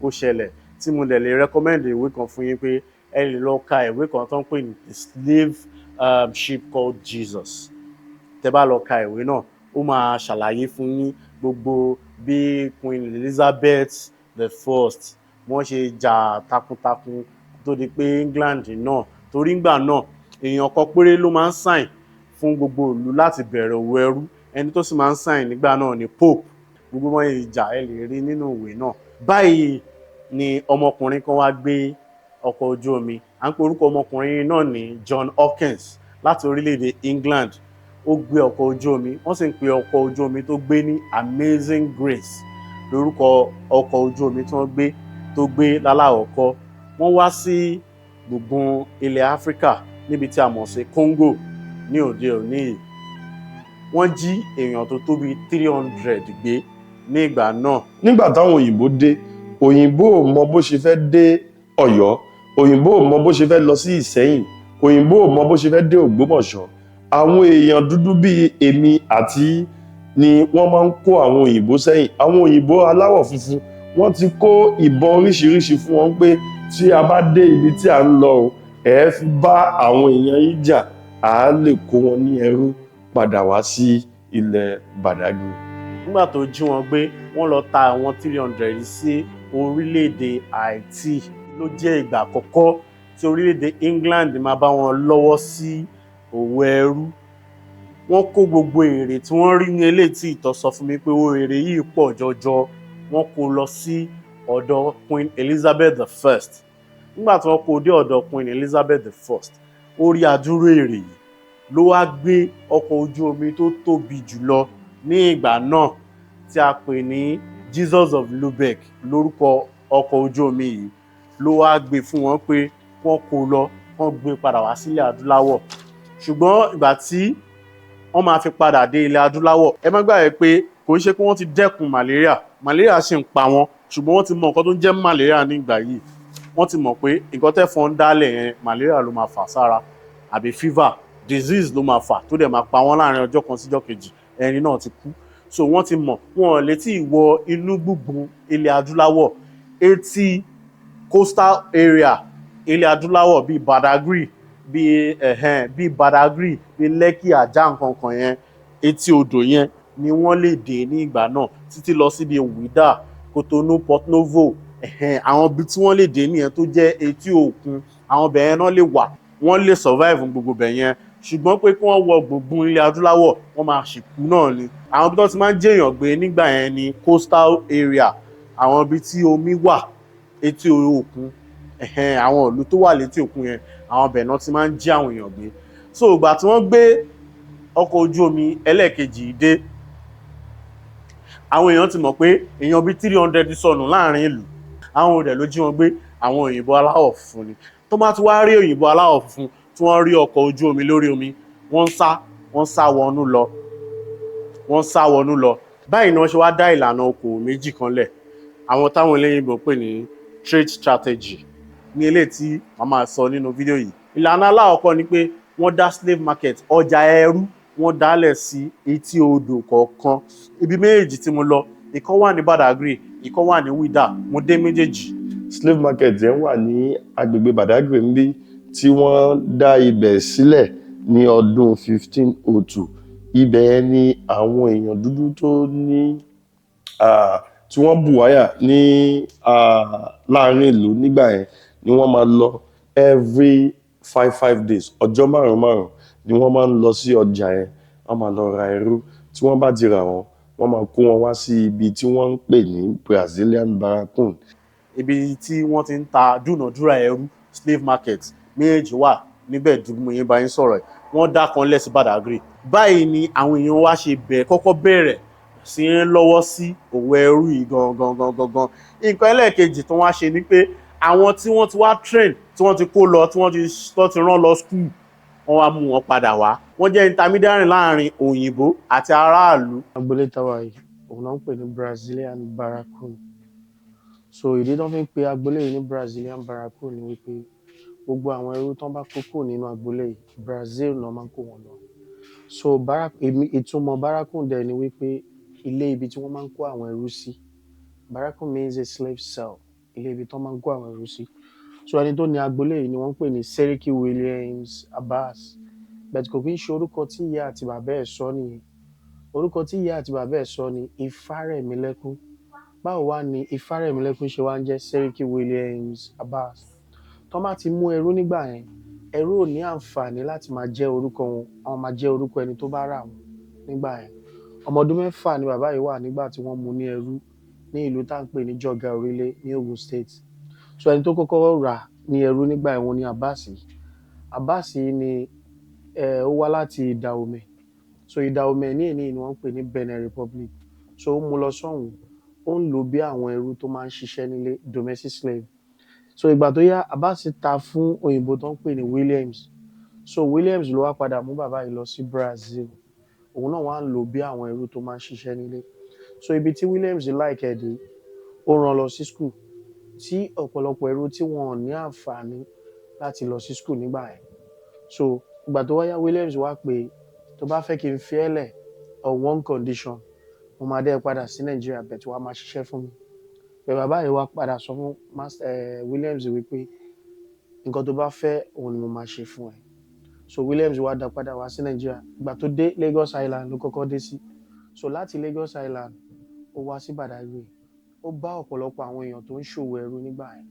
ó ṣẹlẹ̀, tí mo dẹ̀ lè recommend ìwé kan fún yín pé ẹ lè lọ ka ìwé kan tó ń pè ní The Slave Ship Called Jesus. Tẹ́ bá lọ ka ìwé náà, ó máa ṣàlàyé fún yín gbogbo bí Queen Elizabeth the First wọ́n ṣe jà takuntakun tó di pé England náà, torí ngbà náà èèyàn kan péré ló máa ń sign fún gbogbo ìlú láti bẹ̀rẹ̀ òwò ẹrú. Ẹni tó sì máa ń sign nígbà náà ni Pope. Gbogbo wọn ìjà ẹ lè rí nínú ìwé náà. Báyìí ni ọmọkùnrin kan wá gbé ọkọ̀ ojú omi. À ń pe orúkọ ọmọkùnrin náà ní John Hawkins láti orílẹ̀-èdè England. Ó gbé ọkọ̀ ojú omi, wọ́n sì ń pe ọkọ̀ ojú omi tó gbé ní Amazing Grace lórúkọ ọkọ̀ ojú omi tí wọ́n gbé tó gbé lálákọ̀ọ́kọ́. Wọ́n wá sí gbùngbùn ilẹ̀ Áfíríkà níbi tí a mọ̀ sí Congo ní òde òní yìí. Wọ́n jí èèyàn tó tó bíi 300 gbé ní ìgbà náà. Nígbà táwọn òyìnbó dé, òyìnbó ò mọ bó ṣe fẹ́ dé Ọ̀yọ́, òyìnbó ò mọ bó ṣe fẹ́ lọ sí Ìsẹ́yìn, òyìnbó ò mọ bó ṣe fẹ́ dé Ògbómọ̀ṣọ́. Àwọn èèyàn dúdú bíi èmi àti ni wọ́n máa ń kó àwọn òyìnbó sẹ́yìn. Àwọn òyìnbó aláwọ̀ funfun, wọ́n ti kó ìbọn oríṣiríṣi fún wọn pé tí a bá dé ibi tí à ń lọ o, ẹ fi bá àwọn èèyàn yìí jà, à á lè kó wọn ní ẹrú padà wá sí ilẹ̀ Badagry. Nígbà tó jí wọn gbé, wọ́n lọ ta àwọn 300 sí orílẹ̀-èdè Haiti. Ló jẹ́ ìgbà àkọ́kọ́ tí orílẹ̀-èdè England máa bá wọn lọ́wọ́ sí òwò ẹrú. Wọ́n kó gbogbo èrè tí wọ́n rí ní eléyìí tí ìtàn sọ fún mi pé owó èrè yìí pọ̀ jọjọ. Wọ́n kó lọ sí ọ̀dọ̀ Queen Elizabeth the First. Nígbà tí wọ́n kó dé ọ̀dọ̀ Queen Elizabeth the First, ó rí adúrú èrè yìí, ló wá gbé ọkọ̀ ojú omi tó tóbi jùlọ ní ìgbà náà tí a pè ní Jesus of Lubeck lórúkọ ọkọ̀ ojú omi yìí, ló wá gbé fún wọn pé wọ́n kó lọ, wọ́n gbé padà wá sílẹ̀ adúláwọ̀. Ṣùgbọ́n ìgbà tí wọ́n máa fi padà dé ilẹ̀ adúláwọ̀, ẹ má gbàgbé pé kò ń ṣe pé wọ́n ti dẹ́kun malaria. Malaria ṣì ń pa wọ́n, ṣùgbọ́n wọ́n ti mọ nǹkan tó ń jẹ́ malaria ní ìgbà yìí. Wọ́n ti mọ̀ pé nǹkan tẹ́fọn ń dálẹ̀ yẹn, malaria ló máa fà sára àbí fever disease ló máa fà tó dẹ̀ máa pa wọ́n láàrin ọjọ́ kan síjọ́ kejì, ẹni náà ti kú. So wọ́n ti mọ̀, wọn ò lè tí ì wọ inú gbùngbùn ilẹ̀ adúláwọ̀. Etí coastal area ilẹ̀ adúláwọ̀ bíi Badagry, bíi ẹ̀hẹ́n, bíi Badagry, bíi Lekki, Ajah, nǹkan yẹn, etí odò yẹn ni wọ́n lè dé ní ìgbà náà, títí lọ síbi Ouidah, Cotonou, Port Novo, ẹ̀hẹ́n, àwọn ibi tí wọ́n lè dé nìyẹn tó jẹ́ etí òkun. Àwọn ibẹ̀ yẹn náà lè wà, wọ́n lè survive gbogbo ibẹ̀ yẹn. Ṣùgbọ́n pé kí wọ́n wọ gbùngbùn ilẹ̀ adúláwọ̀, wọ́n máa ṣìkú náà ni. Àwọn ibi tó ti máa ń jẹ́yàn gbé nígbà yẹn ni coastal area, àwọn ibi tí omi wà, etí òkun, ẹ̀hẹ́n, àwọn ìlú tó wà létí òkun yẹn, àwọn ibẹ̀ náà ti máa ń jí àwọn èèyàn gbé. So ìgbà tí wọ́n gbé ọkọ̀ ojú omi ẹlẹ́ẹ̀kejì dé, àwọn èèyàn ti mọ̀ pé èèyàn bíi 300 sọnù láàrin ìlú. Àwọn òdẹ̀ ló jí wọn gbé, àwọn òyìnbó aláwọ̀ funfun ni. Tó bá ti wá rí òyìnbó aláwọ̀ funfun tí wọ́n rí ọkọ̀ ojú omi lórí omi, wọ́n ń sá, wọ́n ń sá wọnú lọ, wọ́n ń sá wọnú lọ. Báyìí ni wọ́n ṣe wá dá ìlànà okòwò méjì kan lẹ̀, àwọn táwọn eléyìnbó pè ní trade strategy, ní eléyìí tí màá máa sọ nínú fídíò yìí. Ìlànà alákọ̀ọ́kọ́ ni pé wọ́n dá slave market, ọjà ẹrú, wọ́n dálẹ̀ sí etí odò kọ̀ọ̀kan. Ibi méjèèjì tí mo lọ, ìkan wà ní Badagry, ìkan wà ní Ouidah. Mo dé méjèèjì. Slave market yẹn wà ní agbègbè Badagry níbí, tí wọ́n dá ibẹ̀ sílẹ̀ ní ọdún 1502. Ibẹ̀ yẹn ni àwọn èèyàn dúdú tó ní tí wọ́n bù wáyà ní láàrin ìlú nígbà yẹn ni wọ́n máa lọ every 5 5 days. Ọjọ́ márùn márùn ni wọ́n máa ń lọ sí ọjà yẹn. Wọ́n máa lọ ra ẹrú. Tí wọ́n bá ti rà wọ́n, wọ́n máa kó wọn wá sí ibi tí wọ́n ń pè ní Brazilian Barracoon. Ibi tí wọ́n ti ń ta dúnàdúrà ẹrú, slave market, méjèèjì wà níbẹ̀. Dùgbò yín bá yín sọ̀rọ̀ ẹ̀, wọ́n dá kan lẹ̀ sí Badagry. Báyìí ni àwọn èèyàn wa ṣe bẹ̀rẹ̀, kọ́kọ́ bẹ̀rẹ̀ sí ń lọ́wọ́ sí òwò ẹrú yìí gangan gangan gangan. Nǹkan ẹlẹ́ẹ̀kejì tó wá ṣe ni pé àwọn tí wọ́n ti wá train, tí wọ́n ti kó lọ, tí wọ́n ti tó ti rán lọ school, wọ́n wá mú wọn padà wá. Wọ́n jẹ́ intermediary láàrin òyìnbó àti aráàlú. Agboolé táwa yìí, òun náà ń pè ní Brazilian Barracoon. So ìdí tó fi ń pe agboolé yìí ní Brazilian Barracoon ni wípé gbogbo àwọn ẹrú tó ń bá kó kúrò nínú agboolé yìí, Brazil náà máa ń kó wọn lọ. So èmi, ìtumọ̀ barracoon dẹ̀ ni wípé ilé ibi tí wọ́n máa ń kó àwọn ẹrú sí. Barracoon means a slave cell, ilé ibi tó máa ń kó àwọn ẹrú sí. So ẹni tó ní agboolé yìí ni wọ́n ń pè ní Seriki Williams Abbas, but kò kí ń ṣe orúkọ tí ìyá àti bàbá ẹ̀ sọ nìyẹn. Orúkọ tí ìyá àti bàbá ẹ̀ sọ ni Ifárẹ̀mílẹ́kún. Báwo wá ni Ifárẹ̀mílẹ́kún ṣe wá ń jẹ́ Seriki Williams Abbas? Tó bá ti mú ẹrú nígbà yẹn, ẹrú ò ní àǹfààní láti máa jẹ́ orúkọ wọn. Àwọn máa jẹ́ orúkọ ẹni tó bá rà wọ́n nígbà yẹn. Ọmọ ọdún 6 ni bàbá yìí wà nígbà tí wọ́n mú ní ẹrú ní ìlú tá à ń pè ní Jọ̀gá Orílẹ̀ ní Ogun State. So ẹni tó kọ́kọ́ rà ní ẹrú nígbà yẹn, wọn ní Abbas yìí. Abbas yìí ni ó wá láti Dahomey. So Dahomey ní èní ni wọ́n ń pè ní Benin Republic. So ó mú lọ sọ́hùn, ó ń lò bí àwọn ẹrú tó máa ń ṣiṣẹ́ nílé, domestic slave. So ìgbà tó yá, Abbas ta fún òyìnbó tó ń pè ní Williams. So Williams ló wá padà mú bàbá yìí lọ sí Brazil. Òun náà wá ń lò bí àwọn ẹrú tó máa ń ṣiṣẹ́ nílé. So ibi tí Williams like ẹ̀ dé, ó rán lọ sí school, tí ọ̀pọ̀lọpọ̀ ẹrú tí wọn ò ní àǹfààní láti lọ sí school nígbà yẹn. So ìgbà tó wáyá, Williams wá pé tó bá fẹ́ kí n fi ẹ́ lẹ̀, on one condition, mo máa dẹ́ padà sí Nàìjíríà, but wàá máa ṣiṣẹ́ fún mi. Bẹ́ẹ̀ bàbá yìí wá padà sọ fún Williams wípé nǹkan tó bá fẹ́, òun ni mo máa ṣe fún ẹ. So Williams wá dá padà wá sí Nàìjíríà. Ìgbà tó dé, Lagos Island ló kọ́kọ́ dé sí. So láti Lagos Island, ó wá sí Badagry. Ó bá ọ̀pọ̀lọpọ̀ àwọn èèyàn tó ń ṣòwò ẹrú nígbà yẹn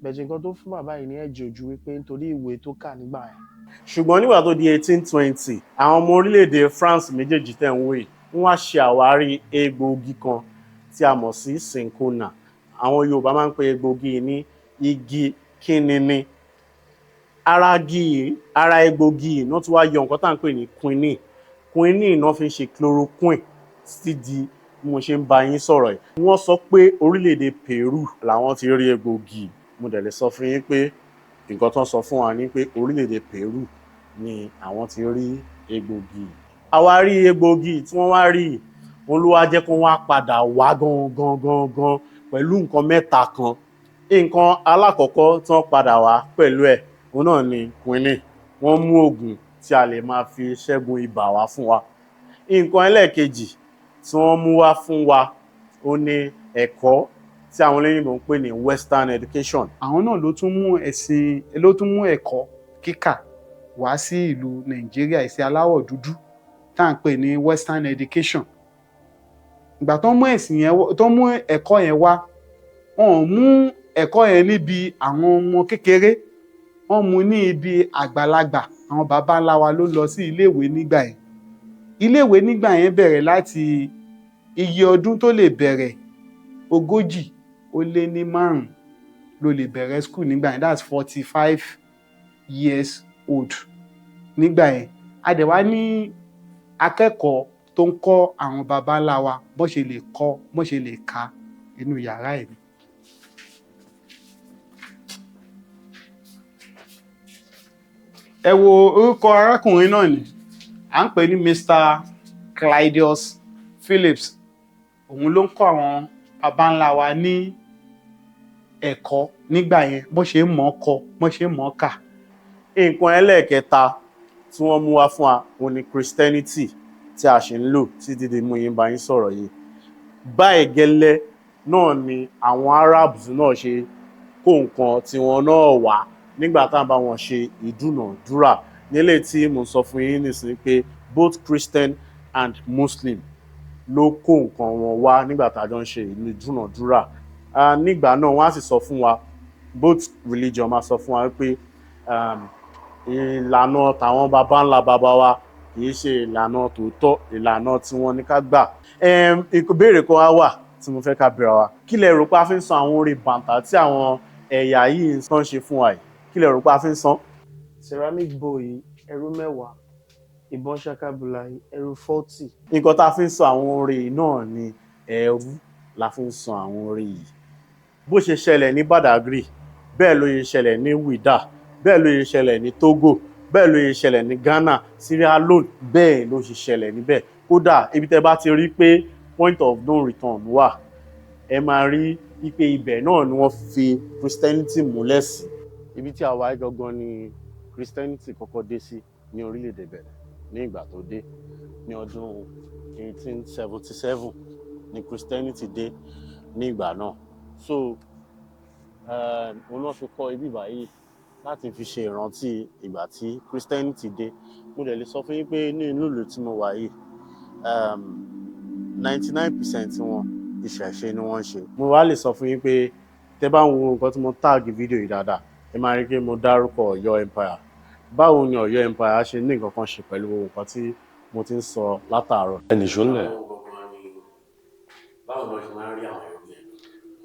bẹ̀tẹ̀. Nǹkan tó fún bàbá yìí ní ẹ̀jẹ̀ ojú wípé nítorí ìwé tó kà nígbà yẹn. Ṣùgbọ́n nígbà tó di 1820, àwọn ọmọ orílẹ̀-èdè France méjèèjì tẹ̀ ń wò yìí, wọ́n wá ṣe àwárí egbòogi kan tí a mọ̀ sí cinchona. Àwọn Yorùbá máa ń pe egbòogi yìí ní igi kínníní. Ara igi yìí, ara egbòogi yìí náà tún wá yọ nǹkan tá à ń pè ní quinine. Quinine náà fi ń ṣe chloroquine títí di bí mo ṣe ń bá yín sọ̀rọ̀ yìí. Wọ́n sọ pé orílẹ̀-èdè Peru làwọn ti rí egbòogi. Mo dẹ̀ lè sọ fún yín pé nǹkan tó ń sọ fún wa ni pé orílẹ̀-èdè Peru ni àwọn ti rí egbòogi. Àwárí egbòogi tí wọ́n wá rí yìí, òun ló wá jẹ́ kó wá padà wá gangan gangan pẹ̀lú nǹkan mẹ́ta kan. Nǹkan alákọ̀ọ́kọ́ tí wọ́n padà wá pẹ̀lú ẹ̀, òun náà ni quinine. Wọ́n mú oògùn tí a lè máa fi ṣẹ́gun ibà wá fún wa. Nǹkan ẹlẹ́ẹ̀kejì tí wọ́n mú wá fún wa, ó ní ẹ̀kọ́ tí àwọn olóyìnbó ń pè ní western education. Àwọn náà ló tún mú ẹ̀sìn, ló tún mú ẹ̀kọ́ kíkà wá sí ìlú Nàìjíríà, ẹ̀sìn aláwọ̀ dúdú tá à ń pè ní western education. Ìgbà tó ń mú ẹ̀sìn yẹn, tó ń mú ẹ̀kọ́ yẹn wá, wọn ò mú ẹ̀kọ́ yẹn níbi àwọn ọmọ kékeré, wọ́n mú ní ibi àgbàlagbà. Àwọn baba ńlá wa ló lọ sí iléèwé nígbà yẹn. Iléèwé nígbà yẹn bẹ̀rẹ̀ láti iye ọdún tó lè bẹ̀rẹ̀, 45 ló lè bẹ̀rẹ̀ school nígbà yẹn. That's 45 years old nígbà yẹn. A dẹ̀ wá ní akẹ́kọ̀ọ́ tó ń kọ́ àwọn baba ńlá wa bó ṣe lè kọ́, bó ṣe lè ka, inú yàrá ẹ̀ ni. Ẹ wo orúkọ arákùnrin náà ni à ń pè ní Mr. Claudius Phillips. Òun ló ń kọ́ àwọn baba ńlá wa ní ẹ̀kọ́ nígbà yẹn, bó ṣe ń mọ̀ ọ́ kọ, bó ṣe ń mọ̀ ọ́ kà. Nǹkan ẹlẹ́ẹ̀kẹta tí wọ́n mú wá fún wa, òun ni Christianity tí a ṣì ń lò títí di mú yín bá yín sọ̀rọ̀ yìí. Báyìí gẹ́lẹ́ náà ni àwọn Arabs náà ṣe kó nǹkan tiwọn náà wá nígbà tá à ń bá wọn ṣe ìdúnàádúrà. Nílé tí mo sọ fún yín nísìnyí pé both Christian and Muslim ló kó nǹkan wọn wá nígbà tá a jọ ń ṣe ìdúnàádúrà. Nígbà náà, wọ́n á sì sọ fún wa, both religion máa sọ fún wa pé ìlànà tàwọn baba ńlá baba wa kì í ṣe ìlànà tòótọ́, ìlànà tí wọ́n ní ká gbà. Ìbéèrè kan wá wà tí mo fẹ́ ká bèèrè wa: kí lẹ rò pé a fi ń san àwọn oore bàǹtà tí àwọn ẹ̀yà yìí ń san ṣe fún wa yìí? Kí lẹ rò pé a fi ń san? Ceramic bowl yìí, ẹrú 10, ìbọn ṣakabula yìí, ẹrú 40. Nǹkan tá a fi ń san àwọn oore yìí náà ni ẹrú la fi ń san àwọn oore yìí. Bó ṣe ṣẹlẹ̀ ní Badagry, bẹ́ẹ̀ ló ṣe ṣẹlẹ̀ ní Wida, bẹ́ẹ̀ ló ṣe ṣẹlẹ̀ ní Togo, bẹ́ẹ̀ ló ṣe ṣẹlẹ̀ ní Ghana, Sierra Leone, bẹ́ẹ̀ ló ṣe ṣẹlẹ̀ níbẹ̀. Kódà ibi tẹ́ bá ti rí pé point of no return wà, ẹ máa rí wípé ibẹ̀ náà ni wọ́n fi Christianity múlẹ̀ sí. Ibi tí a wà yìí gangan ni Christianity kọ́kọ́ dé sí ní orílẹ̀-èdè Benin. Ní ìgbà tó dé ní ọdún 1877 ni Christianity dé ní ìgbà náà. So òun náà fi kọ́ ibi báyìí láti fi ṣe ìrántí ìgbà tí Christianity dé. Mo dẹ̀ lè sọ fún yín pé ní inú ìlú tí mo wà yìí, 99% wọn, ìṣẹ̀ṣe ni wọ́n ń ṣe. Mo wá lè sọ fún yín pé tẹ́ bá ń wo nǹkan tí mo tag fídíò yìí dáadáa, ẹ máa rí pé mo dárúkọ Ọ̀yọ́ Empire. Báwo ni Ọ̀yọ́ Empire ṣe ní nǹkan kan ṣe pẹ̀lú gbogbo nǹkan tí mo ti ń sọ látàárọ̀? Ẹnì ṣó ńlẹ̀. Báwo ni wọ́n ṣe máa ń rí àwọn ẹrú yẹn?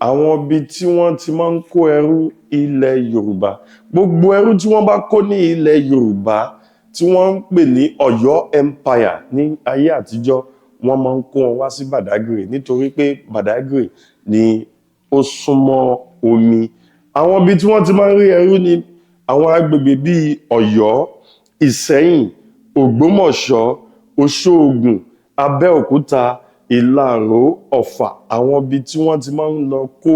Àwọn ibi tí wọ́n ti máa ń kó ẹrú ilẹ̀ Yorùbá, gbogbo ẹrú tí wọ́n bá kó ní ilẹ̀ Yorùbá tí wọ́n ń pè ní Ọ̀yọ́ Empire ní ayé àtijọ́, wọ́n máa ń kó wọn wá sí Badagry, nítorí pé Badagry ni ó súnmọ́ omi. Àwọn ibi tí wọ́n ti máa ń rí ẹrú ní àwọn agbègbè bíi Ọ̀yọ́, Ìsẹ́yìn, Ògbómọ̀ṣọ́, Òṣoògùn, Abẹ́òkúta, Ìlaró, Ọ̀fà. Àwọn ibi tí wọ́n ti máa ń lọ kó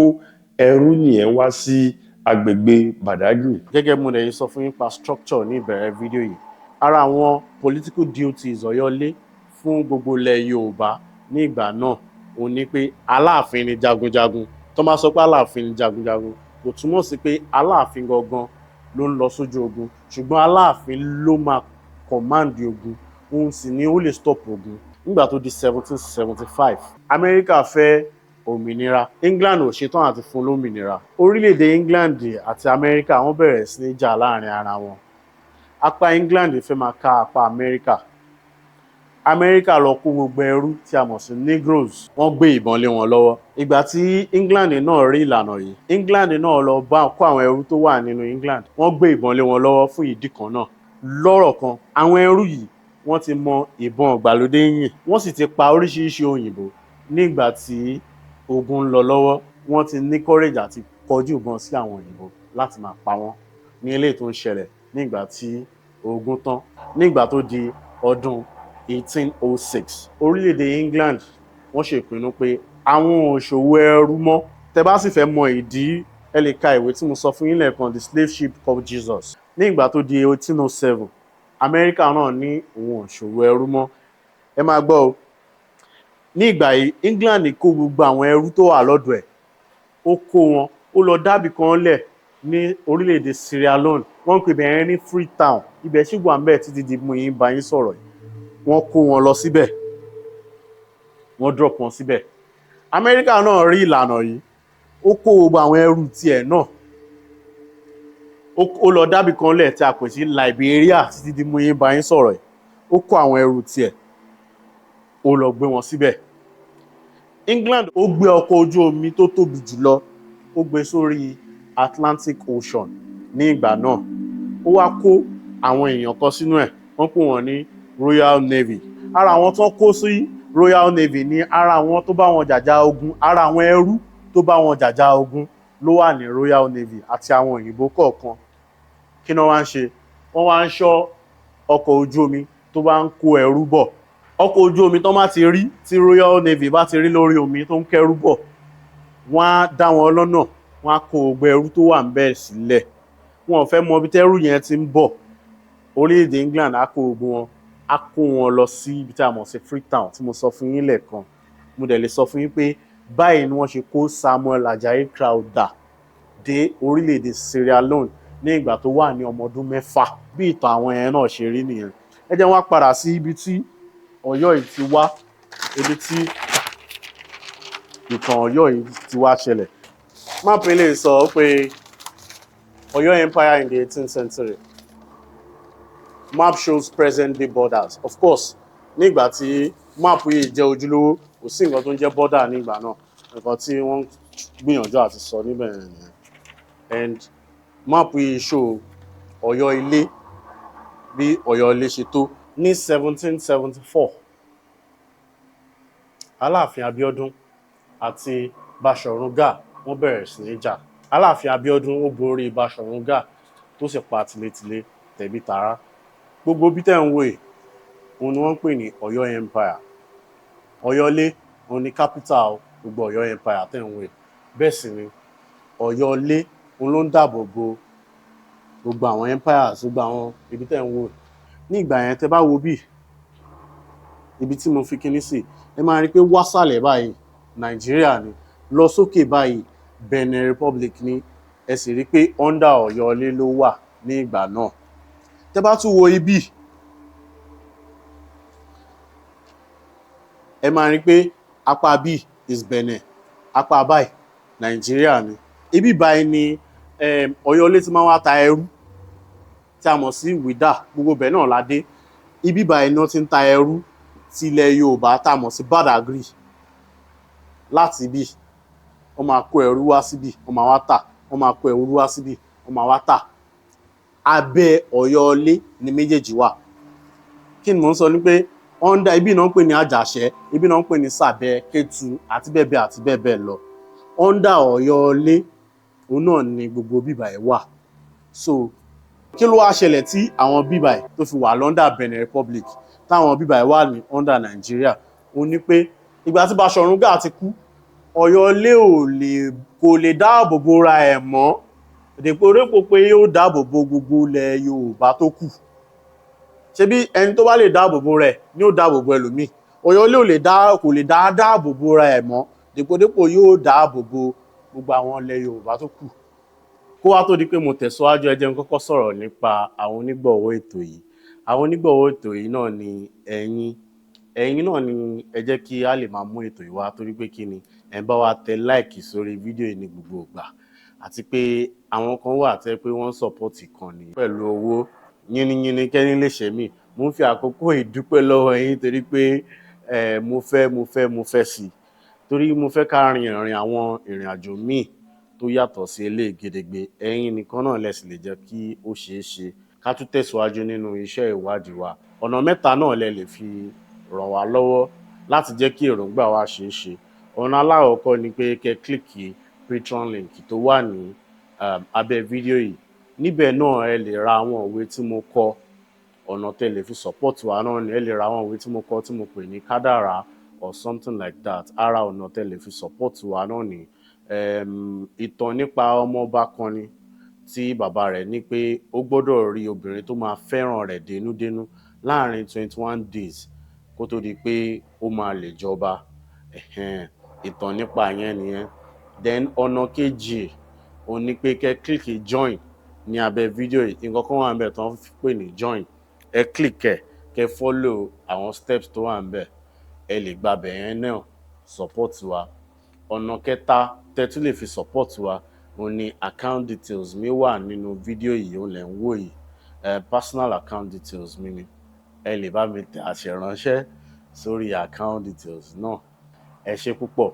ẹrú nìyẹn wá sí agbègbè Badagry. Gẹ́gẹ́ mo lè sọ fún yín pa structure ní ìbẹ̀rẹ̀ fídíò yìí, ara àwọn political duties Ọ̀yọ́lé fún gbogbo ilẹ̀ Yorùbá ní ìgbà náà, òun ni pé Aláàfin ni jagunjagun. Tó máa sọ pé Aláàfin ni jagunjagun, kò túmọ̀ sí pé Aláàfin gangan ló ń lọ sójú ogun, ṣùgbọ́n Aláàfin ló máa command ogun, òun sì ni ó lè stop ogun. Nígbà tó di 1775, Amẹ́ríkà fẹ́ òmìnira, England ò ṣetán àti fún lómìnira. Orílẹ̀-èdè England àti Amẹ́ríkà, wọ́n bẹ̀rẹ̀ sí ní jà láàrin ara wọn. Apá England fẹ́ máa ká apá Amẹ́ríkà. Amẹ́ríkà lọ kó gbogbo ẹrú tí a mọ̀ sí Negroes, wọ́n gbé ìbọn lé wọn lọ́wọ́. Ìgbà tí England náà rí ìlànà yìí, England náà lọ bá kó àwọn ẹrú tó wà nínú England, wọ́n gbé ìbọn lé wọn lọ́wọ́ fún ìdí kan náà. Lọ́rọ̀ kan, àwọn ẹrú yìí, wọ́n ti mọ ìbọn ìgbàlódé yìn, wọ́n sì ti pa oríṣiríṣi òyìnbó. Nígbà tí ogun ń lọ lọ́wọ́, wọ́n ti ní courage àti kọjú ìbọn sí àwọn òyìnbó láti máa pa wọ́n ní eléyìí tó ń ṣẹlẹ̀. Nígbà tí ogun tán, nígbà tó di ọdún 1806, orílẹ̀-èdè England, wọ́n ṣèpinnu pé àwọn ò ṣòwò ẹrú mọ́. Tẹ́ bá sì fẹ́ mọ ìdí, ẹ lè ka ìwé tí mo sọ fún yín lẹ́ẹ̀kan, The Slave Ship Called Jesus. Ní ìgbà tó di 1807, Amẹ́ríkà náà ní òun ò ṣòwò ẹrú mọ́. Ẹ máa gbọ́ o, ní ìgbà yìí, England kó gbogbo àwọn ẹrú tó wà lọ́dọ̀ ẹ̀, ó kó wọn, ó lọ dábì kan lẹ̀ ní orílẹ̀-èdè Sierra Leone. Wọ́n ń pè bẹ̀rẹ̀ ní Freetown. Ibẹ̀ sì wà ńbẹ̀ títí di mo yín bá yín sọ̀rọ̀ yìí. Wọ́n kó wọn lọ síbẹ̀, wọ́n drop wọn síbẹ̀. Amẹ́ríkà náà rí ìlànà yìí, ó kó gbogbo àwọn ẹrú tiẹ̀ náà, ó lọ dábì kan lẹ̀ tí a pè sí Liberia títí di mo yín bá yín sọ̀rọ̀ yìí. Ó kó àwọn ẹrú tiẹ̀, ó lọ gbé wọn síbẹ̀. England, ó gbé ọkọ̀ ojú omi tó tóbi jùlọ, ó gbé sórí Atlantic Ocean ní ìgbà náà. Ó wá kó àwọn èèyàn kan sínú ẹ̀, wọ́n pè wọ́n ní Royal Navy. Ara àwọn tó kó sí Royal Navy ní ara àwọn tó bá wọn jàjà ogun, ara àwọn ẹrú tó bá wọn jàjà ogun ló wà ní Royal Navy, àti àwọn òyìnbó kọ̀ọ̀kan. Kí ni wọ́n wá ń ṣe? Wọ́n wá ń ṣọ́ ọkọ̀ ojú omi tó bá ń kó ẹrú bọ̀. Ọkọ̀ ojú omi tó bá ti rí, tí Royal Navy bá ti rí lórí omi tó ń kẹ́rú bọ̀, wọ́n á dá wọn lọ́nà, wọ́n á kó gbogbo ẹrú tó wà ńbẹ̀ sílẹ̀. Wọn ò fẹ́ mọ ibi tẹ́rú yẹn ti ń bọ̀. Orílẹ̀-èdè England á kó gbogbo wọn, á kó wọn lọ sí ibi tí a mọ̀ sí Freetown tí mo sọ fún yín lẹ́ẹ̀kan. Mo dẹ̀ lè sọ fún yín pé báyìí ni wọ́n ṣe kó Samuel Ajayi Crowther dé orílẹ̀-èdè Sierra Leone ní ìgbà tó wà ní ọmọ ọdún 6. Bí ìtàn àwọn yẹn náà ṣe rí nìyẹn. Ẹ jẹ́ wá padà sí ibi tí Ọ̀yọ́ yìí ti wá, ibi tí ìtàn Ọ̀yọ́ yìí ti wá ṣẹlẹ̀. Map eléyìí sọ pé Ọ̀yọ́ Empire in the 18th century. Map shows present day borders. Of course, nígbà tí map yìí jẹ́ ojúlówó, kò sí nǹkan tó ń jẹ́ border nígbà náà. Nǹkan tí wọ́n gbìyànjú àti sọ níbẹ̀ yẹn nìyẹn. And map yìí show Ọ̀yọ́ Ilé, bí Ọ̀yọ́ Ilé ṣe tó. Ní 1774, Aláàfin Abíọ́dún àti Baṣọ̀run Gáà, wọ́n bẹ̀rẹ̀ sí ní jà. Aláàfin Abíọ́dún ó borí Baṣọ̀run Gáà, tó sì pa tìletìle, tẹ̀bí tará. Gbogbo bí tẹ́ ń wò yìí, òun ni wọ́n ń pè ní Ọ̀yọ́ Empire. Ọ̀yọ́ Ilé, òun ni capital gbogbo Ọ̀yọ́ Empire tẹ́ ń wò yìí. Bẹ́ẹ̀ sì ni Ọ̀yọ́ Ilé, òun ló ń dáàbò bo gbogbo àwọn empires, gbogbo àwọn ibi tẹ́ ń wò ní ìgbà yẹn. Tẹ́ bá wo bí ibi tí mo fi kinní sí, ẹ máa rí i pé wásàlẹ̀ báyìí, Nàìjíríà ni, lọ sókè báyìí, Benin Republic ni. Ẹ sì rí i pé under Ọ̀yọ́ Ilé ló wà ní ìgbà náà. Tẹ́ bá tún wo ibi, ẹ máa rí i pé apá bí is Benin, apá báyìí, Nàìjíríà ni. Ibi báyìí ni Ọ̀yọ́ Ilé ti máa ń wá ta ẹrú tí a mọ̀ sí Wìdá. Gbogbo bẹ̀ náà la dé. Ibi báyìí ni wọ́n ti ń ta ẹrú ti ilẹ̀ Yorùbá tá a mọ̀ sí Badagry. Láti ibi, wọ́n máa kó ẹrú wá síbí, wọ́n máa wá tà. Wọ́n máa kó ẹrú wá síbí, wọ́n máa wá tà. Abẹ́ Ọ̀yọ́ Ilé ni méjèèjì wà. Kí ni mò ń sọ ni pé under ibi náà ń pè ní Àjàṣẹ́, ibi náà ń pè ní Sàbẹ̀, Kétu àti bẹ́ẹ̀ bẹ́ẹ̀ àti bẹ́ẹ̀ bẹ́ẹ̀ lọ. Under Ọ̀yọ́ Ilé, òun náà ni gbogbo bíbà ẹ̀ wà. So kí ló wá ṣẹlẹ̀ tí àwọn bíbà ẹ̀ tó fi wà l'under Benin Republic, táwọn bíbà ẹ̀ wà ní under Nàìjíríà? Òun ni pé ìgbà tí Baṣọ̀run Gáà ti kú, Ọ̀yọ́ Ilé ò lè kò lè dáàbò bo ra ẹ̀ mọ́, dèpòdépò pé yóò dáàbò bo gbogbo ilẹ̀ Yorùbá tó kù. Ṣebí ẹni tó bá lè dáàbò bo rẹ̀ ni ó dáàbò bo ẹlòmíì. Ọ̀yọ́ Ilé ò lè dá kò lè dá dáàbò bo ra ẹ̀ mọ́, dèpòdépò yóò dáàbò bo gbogbo àwọn ilẹ̀ Yorùbá tó kù. Kó wá tó di pé mo tẹ̀síwájú, ẹ jẹ́ n kọ́kọ́ sọ̀rọ̀ nípa àwọn onígbọ̀wọ́ ètò yìí. Àwọn onígbọ̀wọ́ ètò yìí náà ni ẹ̀yin. Ẹ̀yin náà ni ẹ jẹ́ kí a lè máa mú ètò yìí wá, torí pé kí ni, ẹ̀ ń bá wa tẹ like sórí fídíò yìí ní gbogbo ìgbà, àti pé àwọn kan wà tẹ́ pé wọ́n ń support ìkànnì pẹ̀lú owó yínníyínní kẹ́ni lè ṣe mí. Mo ń fi àkókò ìdúpẹ́ lọ́wọ́ yín, torí pé ẹ mo fẹ́ mo fẹ́ mo fẹ́ sí i, torí mo fẹ́ ká rin ìrìn àwọn ìrìn àjò míì tó yàtọ̀ sí eléyìí gedegbe. Ẹ̀yin nìkan náà lẹ sì lè jẹ́ kí ó ṣeé ṣe ká tún tẹ̀síwájú nínú iṣẹ́ ìwádìí wa. Ọ̀nà mẹ́ta náà lẹ lè fi ràn wá lọ́wọ́ láti jẹ́ kí èròǹgbà wa ṣeé ṣe. Ọ̀nà alákọ̀ọ́kọ́ ni pé kẹ́ click Patreon link tó wà ní abẹ́ fídíò yìí. Níbẹ̀ náà, ẹ lè ra àwọn ìwé tí mo kọ. Ọ̀nà tẹ́ lè fi support wa náà ni ẹ lè ra àwọn ìwé tí mo kọ, tí mo pè ní Kádàrá or something like that. Ara ọ̀nà tẹ́ lè fi support wa náà ni ìtàn nípa ọmọọba kan ni tí bàbá rẹ̀ ní pé ó gbọ́dọ̀ rí obìnrin tó máa fẹ́ràn rẹ̀ dénúdénú láàrin 21 days kó tó di pé ó máa lè jọba. Ẹ̀hẹ́n, ìtàn nípa yẹn nìyẹn. Then ọ̀nà kejì, òun ni pé kẹ́ click join ní abẹ́ fídíò yìí. Nǹkan kan wà níbẹ̀ tó ń pè ní join. Ẹ click ẹ, kẹ́ follow àwọn steps tó wà níbẹ̀, ẹ lè gba bẹ̀ yẹn náà support wa. Ọ̀nà kẹta tẹ́ tún lè fi support wa, òun ni account details mi wà nínú fídíò yìí, òun lẹ̀ ń wò yìí. Personal account details mi ni. Ẹ lè bá mi tẹ àṣẹránṣẹ́ sórí account details náà. Ẹ ṣé púpọ̀.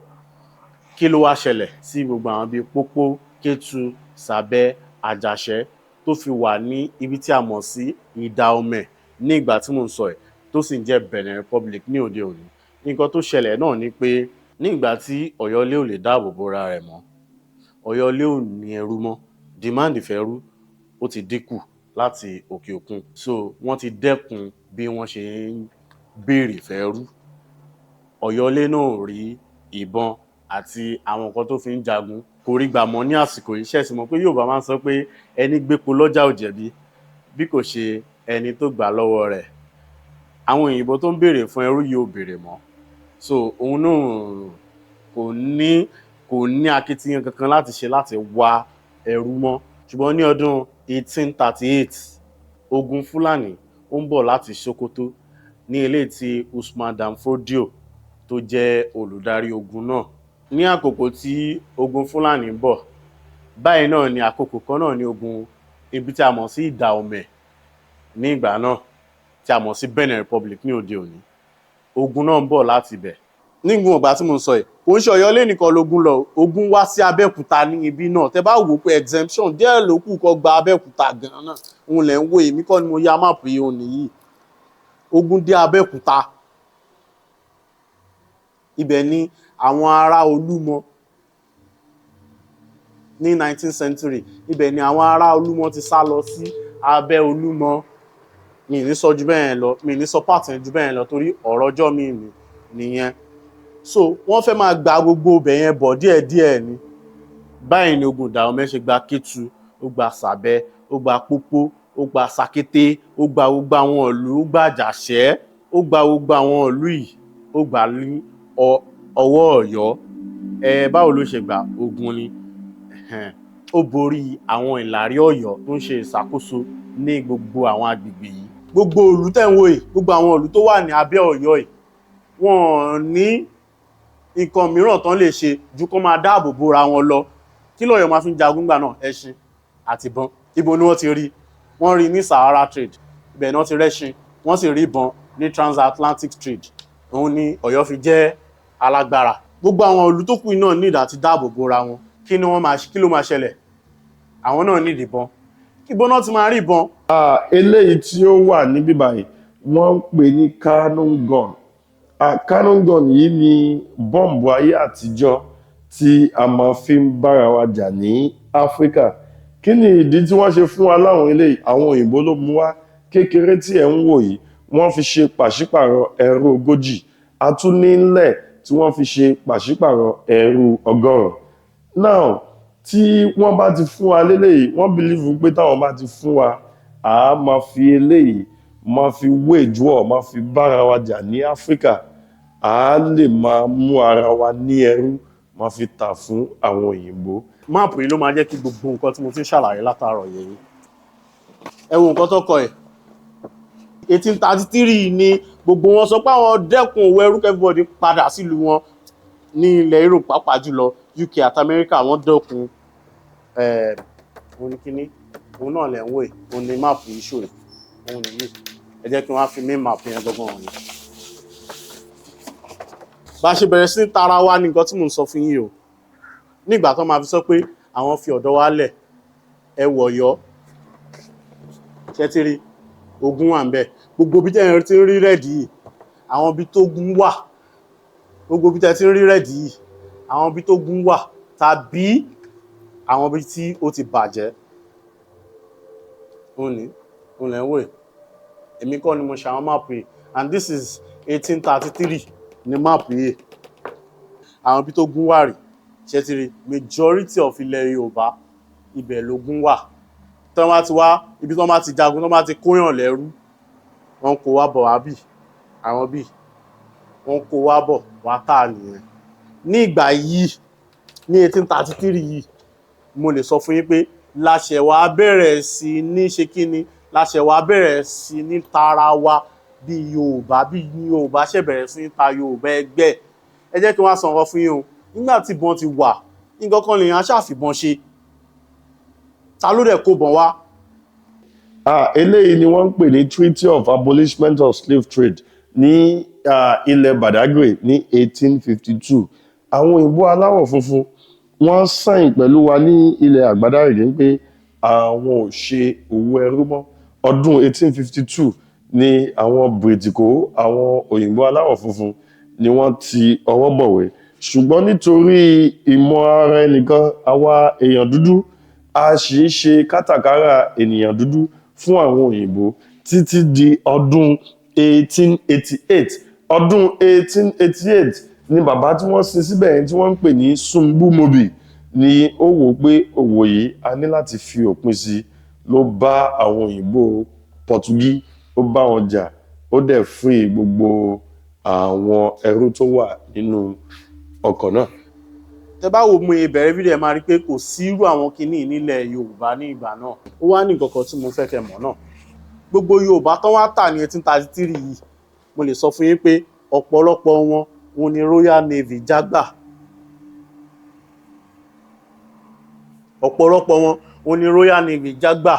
Kí ló wá ṣẹlẹ̀ sí gbogbo àwọn bíi Pópó, Kétu, Sàbẹ̀, Àjàṣẹ́ tó fi wà ní ibi tí a mọ̀ sí Ìdà-Ọ̀mẹ̀ ní ìgbà tí mò ń sọ ẹ̀, tó sì ń jẹ́ Benin Republic ní òde òní? Nǹkan tó ṣẹlẹ̀ náà ni pé ní ìgbà tí Ọ̀yọ́ Ilé ò lè dáàbò bora rẹ̀ mọ́, Ọ̀yọ́ Ilé ò ní ẹrú mọ́, demand fẹ́rú ó ti dínkù láti òkè òkun, so wọ́n ti dẹ́kun bí wọ́n ṣe ń béèrè fẹ́rú. Ọ̀yọ́ Ilé náà ò rí ìbọn àti àwọn nǹkan tó fi ń jagun, kò rí gbà mọ́ ní àsìkò yìí. Ṣẹ̀sì mọ̀ pé Yorùbá máa ń sọ pé ẹni gbépo lọ́jà ò jẹ̀bi bí kò ṣe ẹni tó gbà lọ́wọ́ rẹ̀. Àwọn òyìnbó tó ń béèrè fún ẹrú yìí ò béèrè mọ́, so òun náà kò ní akitiyan kankan láti ṣe láti wá ẹrú mọ́. Ṣùgbọ́n ní ọdún 1838, ogun Fúlàní ó ń bọ̀ láti Sokoto ní eléyìí tí Usman Dan Fodio tó jẹ́ olùdarí ogun náà. Ní àkókò tí ogun Fúlàní ń bọ̀ báyìí náà ni àkókò kan náà ní ogun ibi tí a mọ̀ sí Dahomey ní ìgbà náà, tí a mọ̀ sí Benin Republic ní òde òní. Ogun náà ń bọ̀ láti ibẹ̀. Nígbà ìgbà tí mo ń sọ yìí, kò ń ṣe Ọ̀yọ́ lé nìkan lógun lọ, ogun wá sí Abẹ́òkúta ní ibi náà. Tẹ́ bá wò ó pé exemption díẹ̀ ló kù kó gba Abẹ́òkúta gan-an náà, òun lẹ̀ ń wò. Èmi kọ́ ni mo ya map yìí, òun nìyí. Ogun dé Abẹ́òkúta, ibẹ̀ ni àwọn ará Olúmọ ní 19th century, ibẹ̀ ni àwọn ará Olúmọ ti sá lọ sí abẹ́ Olúmọ. Mi ní sọ ju bẹ́ẹ̀ lọ, mi ní sọ pàtẹ́ ju bẹ́ẹ̀ lọ, torí ọ̀rọ̀ ọjọ́ mi nìyẹn. So wọ́n fẹ́ máa gba gbogbo ibẹ̀ yẹn bọ̀ díẹ̀díẹ̀ ni. Báyìí ni ogun Dahomey ṣe gba Kétu, ó gba Sàbẹ́, ó gba Pópó, ó gba Sàkété, ó gba gbogbo àwọn ìlú, ó gba Àjàṣẹ́, ó gba gbogbo àwọn ìlú yìí, ó gbà ní ọwọ́ Ọ̀yọ́. Ẹ báwo ló ṣe gbà? Ogun ni. Ó borí àwọn Ìlàrí Ọ̀yọ́ tó ń ṣe ìṣàkóso ní gbogbo àwọn agbègbè yìí. Gbogbo ìlú tẹ́ ń wò yìí, gbogbo àwọn ìlú tó wà ní abẹ́ Ọ̀yọ́ yìí, wọ́n ní nǹkan mìíràn tán lè ṣe ju kó máa dáàbò bora wọn lọ. Kí lọ́yọ̀ máa fi ń jagun gbà náà? Ẹṣin àti ìbọn. Ibo ni wọ́n ti rí? Wọ́n rí ní Sahara trade, ibẹ̀ náà ti rẹ́ṣin, wọ́n sì rí ìbọn ní transatlantic trade. Òun ni Ọ̀yọ́ fi jẹ́ alágbára. Gbogbo àwọn ìlú tó kù náà ní ìdá ti dáàbò bora wọn. Kí ni wọ́n máa, kí ló máa ṣẹlẹ̀? Àwọn náà ní ìbọn. Ibo náà ti máa rí ìbọn? Eléyìí tí ó wà níbí báyìí, wọ́n ń pè ní cannon gun. Cannon gun yìí ni bọ́ǹbù ayé àtijọ́ tí a máa fi ń bára wa jà ní Áfíríkà. Kí ni ìdí tí wọ́n ṣe fún wa láwọn eléyìí? Àwọn òyìnbó ló mú wá. Kékeré tí ẹ̀ ń wò yìí, wọ́n fi ṣe pàṣípàrọ̀ ẹrú 40. A tún ní ńlẹ̀ tí wọ́n fi ṣe pàṣípàrọ̀ ẹrú 100. Now, tí wọ́n bá ti fún wa léléyìí, wọ́n believe pé táwọn bá ti fún wa, à á máa fi eléyìí máa fi wage war, máa fi bára wa jà ní Áfíríkà. À á lè máa mú ara wa ní ẹrú, máa fi tà fún àwọn òyìnbó. Map yìí ló máa jẹ́ kí gbogbo nǹkan tí mo ti ń ṣàlàyé látàárọ̀ yẹ yín. Ẹ wo nǹkan tó kọ ẹ̀. 1833 ni gbogbo wọn sọ pé àwọn dẹ́kun òwò ẹrú, everybody padà sílùú wọn ní ilẹ̀ Europe, pàápàá jùlọ UK àti America. Wọ́n dẹ́kun. Òun ní kíní, òun náà lẹ̀ ń wò yìí, òun ní map yìí ṣò yìí, òun nìyí. Ẹ jẹ́ kí wọ́n á fi mí map yẹn gbọ́ngàn wọ̀nyí. Bá a ṣe bẹ̀rẹ̀ sí ní tara wa ní nǹkan tí mò ń sọ fún yín o. Nígbà tó máa fi sọ pé àwọn fi ọ̀dọ́ wa lẹ̀, ẹ wọ̀ Ọ̀yọ́, ṣẹ́ ti rí ogun wà ń bẹ̀. Gbogbo ibi tẹ́ ẹ ti ń rí red yìí, àwọn ibi tó gun wà. Gbogbo ibi tẹ́ ẹ ti ń rí red yìí, àwọn ibi tó gun wà tàbí àwọn ibi tí ó ti bàjẹ́. Òun ní, òun lẹ̀ ń wò yìí. Èmi kọ́ ni mo ṣe àwọn map yìí, and this is 1833 ní map yìí. Àwọn ibi tó gún wà rí, ṣe ti rí? Majority of ilẹ̀ Yorùbá, ibẹ̀ lógún wà. Tí wọ́n bá ti wá ibi tí wọ́n bá ti jagun, tí wọ́n bá ti kóyàn lẹ́rú, wọ́n kó wá bọ̀ wá bì, àwọn bì wọ́n kó wá bọ̀ wá tà nìyẹn. Ní ìgbà yìí, ní 1833 yìí, mo lè sọ fún yín pé láṣẹ wa bẹ̀rẹ̀ sí ní ṣe kí ni, láṣẹ wa bẹ̀rẹ̀ sí ní tara wa bí Yorùbá, bí Yorùbá ṣe bẹ̀rẹ̀ sí ní ta Yorùbá ẹgbẹ́. Ẹ jẹ́ kí wọ́n á sọ nǹkan fún yín o. Nígbà tí ìbọn ti wà, nǹkan kan lèèyàn ṣàfìbọn ṣe. Ta ló dẹ̀ kó bọ̀n wá? Eléyìí ni wọ́n ń pè ní Treaty of Abolishment of Slave Trade ní ilẹ̀ Badagry ní 1852. Àwọn òyìnbó aláwọ̀ funfun, wọ́n sign pẹ̀lú wa ní ilẹ̀ Àgbádárìgì pé àwọn ò ṣe òwò ẹrú mọ́. Ọdún 1852 ni àwọn Bìrìtìkó, àwọn òyìnbó aláwọ̀ funfun, ni wọ́n ti ọwọ́ bọ̀wé. Ṣùgbọ́n nítorí ìmọ̀ ara ẹnìkan, àwa èèyàn dúdú, a sì ń ṣe kátàkárà ènìyàn dúdú fún àwọn òyìnbó títí di ọdún 1888. Ọdún 1888 ni bàbá tí wọ́n sin síbẹ̀ yẹn, tí wọ́n ń pè ní Sumbu Mobi, ni ó wò pé òwò yìí, a ní láti fi òpin sí. Ló bá àwọn òyìnbó Pọtugí, ó bá wọn jà, ó dẹ̀ free gbogbo àwọn ẹrú tó wà nínú ọkọ̀ náà. Tẹ bá wo mo ìbẹ̀rẹ̀ fídíò, ẹ máa rí pé kò sí irú àwọn kinní nílẹ̀ Yorùbá ní ìgbà náà. Ó wá ní nǹkan kan tí mo fẹ́ kẹ́ mọ̀ náà. Gbogbo Yorùbá tán wá tà ní 1833 yìí, mo lè sọ fún yín pé ọ̀pọ̀lọpọ̀ wọn òun ni Royal Navy jágbà. Ọ̀pọ̀lọpọ̀ wọn òun ni Royal Navy jágbà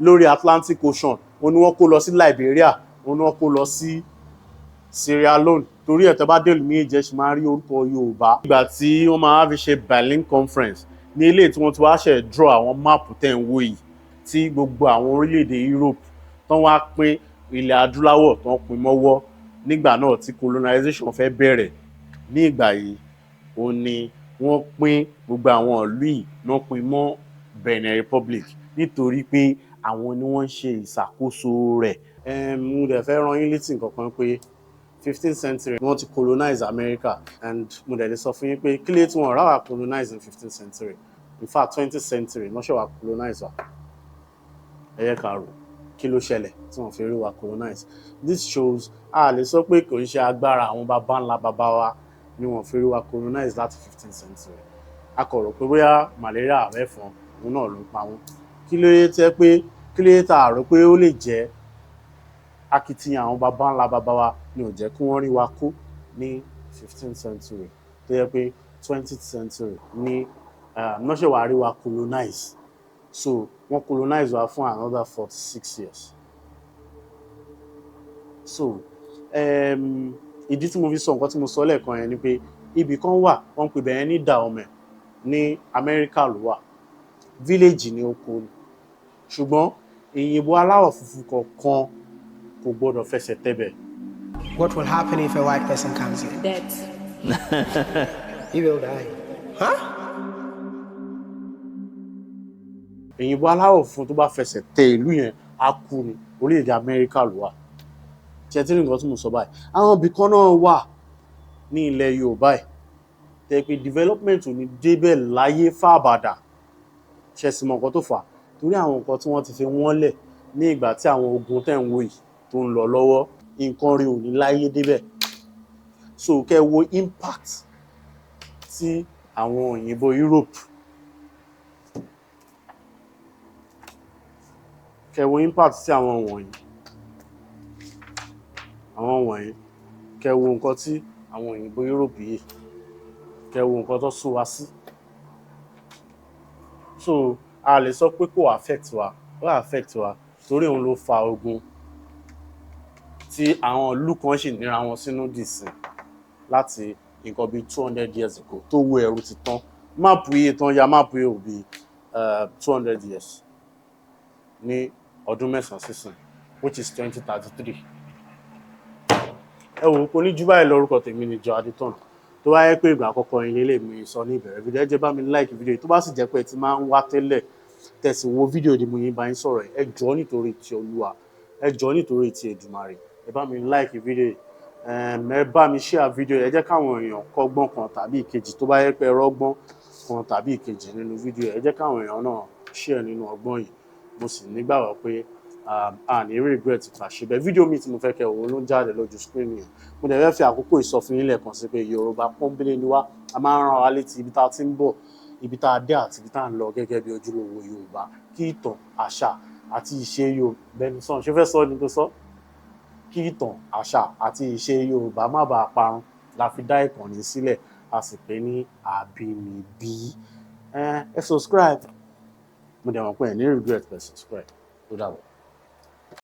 lórí Atlantic Ocean, òun ni wọ́n kó lọ sí Liberia, òun ni wọ́n kó lọ sí Sierra Leone. Torí ẹ̀, tẹ́ bá dé ìlú méjèèjì, ṣì máa rí orúkọ Yorùbá. Ìgbà tí wọ́n máa fi ṣe Berlin Conference ní ilé tí wọ́n ti wá ṣe draw àwọn map tẹ̀ ń wò yìí, tí gbogbo àwọn orílẹ̀-èdè Europe tán wá pín ilẹ̀ adúláwọ̀, tán pín mọ́wọ́ nígbà náà tí colonization fẹ́ bẹ̀rẹ̀. Ní ìgbà yìí, òun ni wọ́n pín gbogbo àwọn ìlú yìí náà pín mọ́ Benin Republic, nítorí pé àwọn ni wọ́n ń ṣe ìṣàkóso rẹ̀. Mo dẹ̀ fẹ́ rán yín létí nǹkan kan pé 15th century wọ́n ti colonize America, and mo dẹ̀ lè sọ fún yín pé kílé tí wọ́n rà wá colonize in 15th century, in fact 20th century wọ́n ṣe wá colonize wa. Ẹ yẹ ká rò, kí ló ṣẹlẹ̀ tí wọ́n fi rí wa colonize? This shows a lè sọ pé kò ń ṣe agbára àwọn baba ńlá baba wa ni wọ́n fi rí wa colonize láti 15th century. A kò rò pé bóyá malaria àbẹ́fọn òun náà ló ń pa wọ́n. Kí ló dé tẹ́ pé, kí ló dé tá a rò pé ó lè jẹ́ akitiyan àwọn baba ńlá baba wa ni ò jẹ́ kí wọ́n rí wa kó ní 15th century, tó yẹ pé 20th century ní náà ṣe wàá rí wa colonize? So wọ́n colonize wa fún another 46 years. So ìdí tí mo fi sọ nǹkan tí mo sọ lẹ́ẹ̀kan yẹn ni pé ibì kan wà, wọ́n ń pè bẹ́ẹ̀ ní Dahomey, ní Amẹ́ríkà ló wà. Village ní oko ni, ṣùgbọ́n òyìnbó aláwọ̀ funfun kọ̀ọ̀kan kò gbọ́dọ̀ fẹsẹ̀ tẹ̀bẹ̀. What will happen if a white person comes in? Death. He will die. Huh? Òyìnbó aláwọ̀ funfun tó bá fẹsẹ̀ tẹ ìlú yẹn, á kú ni. Orílẹ̀-èdè Amẹ́ríkà ló wà. Ṣe tí nǹkan tí mo sọ báyìí, àwọn ibì kan náà wà ní ilẹ̀ Yorùbá ẹ̀ tẹ́ pé development ò ní débẹ̀ láyé fábàdà. Ṣe sì mọ nǹkan tó fà á? Torí àwọn nǹkan tí wọ́n ti fi wọ́n lẹ̀ ní ìgbà tí àwọn ogun tẹ̀ ń wò yìí tó ń lọ lọ́wọ́, nǹkan rí ò ní láyé débẹ̀. So kẹ́ wo impact tí àwọn òyìnbó Europe, kẹ́ wo impact tí àwọn wọ̀nyí, kẹ́ wo nǹkan tí àwọn òyìnbó Europe yìí, kẹ́ wo nǹkan tó sún wa sí. So a lè sọ pé kò affect wa, ó affect wa, torí òun ló fa ogun tí àwọn ìlú kan sì níra wọn sínú dìsìn láti nǹkan bíi 200 years ago tó wo ẹ̀rù ti tán. Map yìí tán ya, map yìí ò bíi 200 years ní ọdún 9 sísìn, which is 2033. Ẹ wò ó, kò ní jù báyìí. Lórúkọ tèmi ni Joe Adétọ̀nà. Tó bá yẹ pé ìgbà àkọ́kọ́ yín lélẹ̀ mi sọ ní ìbẹ̀rẹ̀ fídíò, ẹ jẹ́ bá mi like fídíò yìí. Tó bá sì jẹ́ pé ẹ ti máa ń wá tẹ́lẹ̀, tẹ̀sí wo fídíò ni mo yín bá yín sọ̀rọ̀, ẹ jọ̀ọ́, nítorí ti Olúwa, ẹ jọ̀ọ́, nítorí ti Èdùmàrè, ẹ bá mi like fídíò yìí, ẹ bá mi share fídíò yìí. Ẹ jẹ́ káwọn èèyàn kọ́gbọ́n kan tàbí ìkejì. Tó bá yẹ pé ẹ rọ́gbọ́n kan tàbí ìkejì nínú fídíò yìí, ẹ jẹ́ káwọn èèyàn náà share nínú ọgbọ́n yìí. Mo sì nígbàgbọ́ pé a ní regret ìpàṣẹ bẹ́ẹ̀. Fídíò mi tí mo fẹ́ kẹ́ wò ló ń jáde lójú screen yẹn. Mo dẹ̀ fẹ́ fi àkókò ìsọfún yín lẹ́ẹ̀kan sí pé Yorùbá pọ́nbélé ni wá. A máa ń rán wa létí ibi tá a ti ń bọ̀, ibi tá a dé àti ibi tá a ń lọ gẹ́gẹ́ bí ojúlówó Yorùbá, kí ìtàn, àṣà àti ìṣe Yorùbá bẹ́ẹ̀ sàn ṣé fẹ́ sọ ni tó sọ, kí ìtàn, àṣà àti ìṣe Yorùbá má bàa parun la fi dá ìkànnì sílẹ̀, a sì pè ní Àbínibí. Ẹ subscribe. Mo dẹ̀ mọ̀ pé ẹ ní regret pẹ̀ subscribe. Ó dàbọ̀.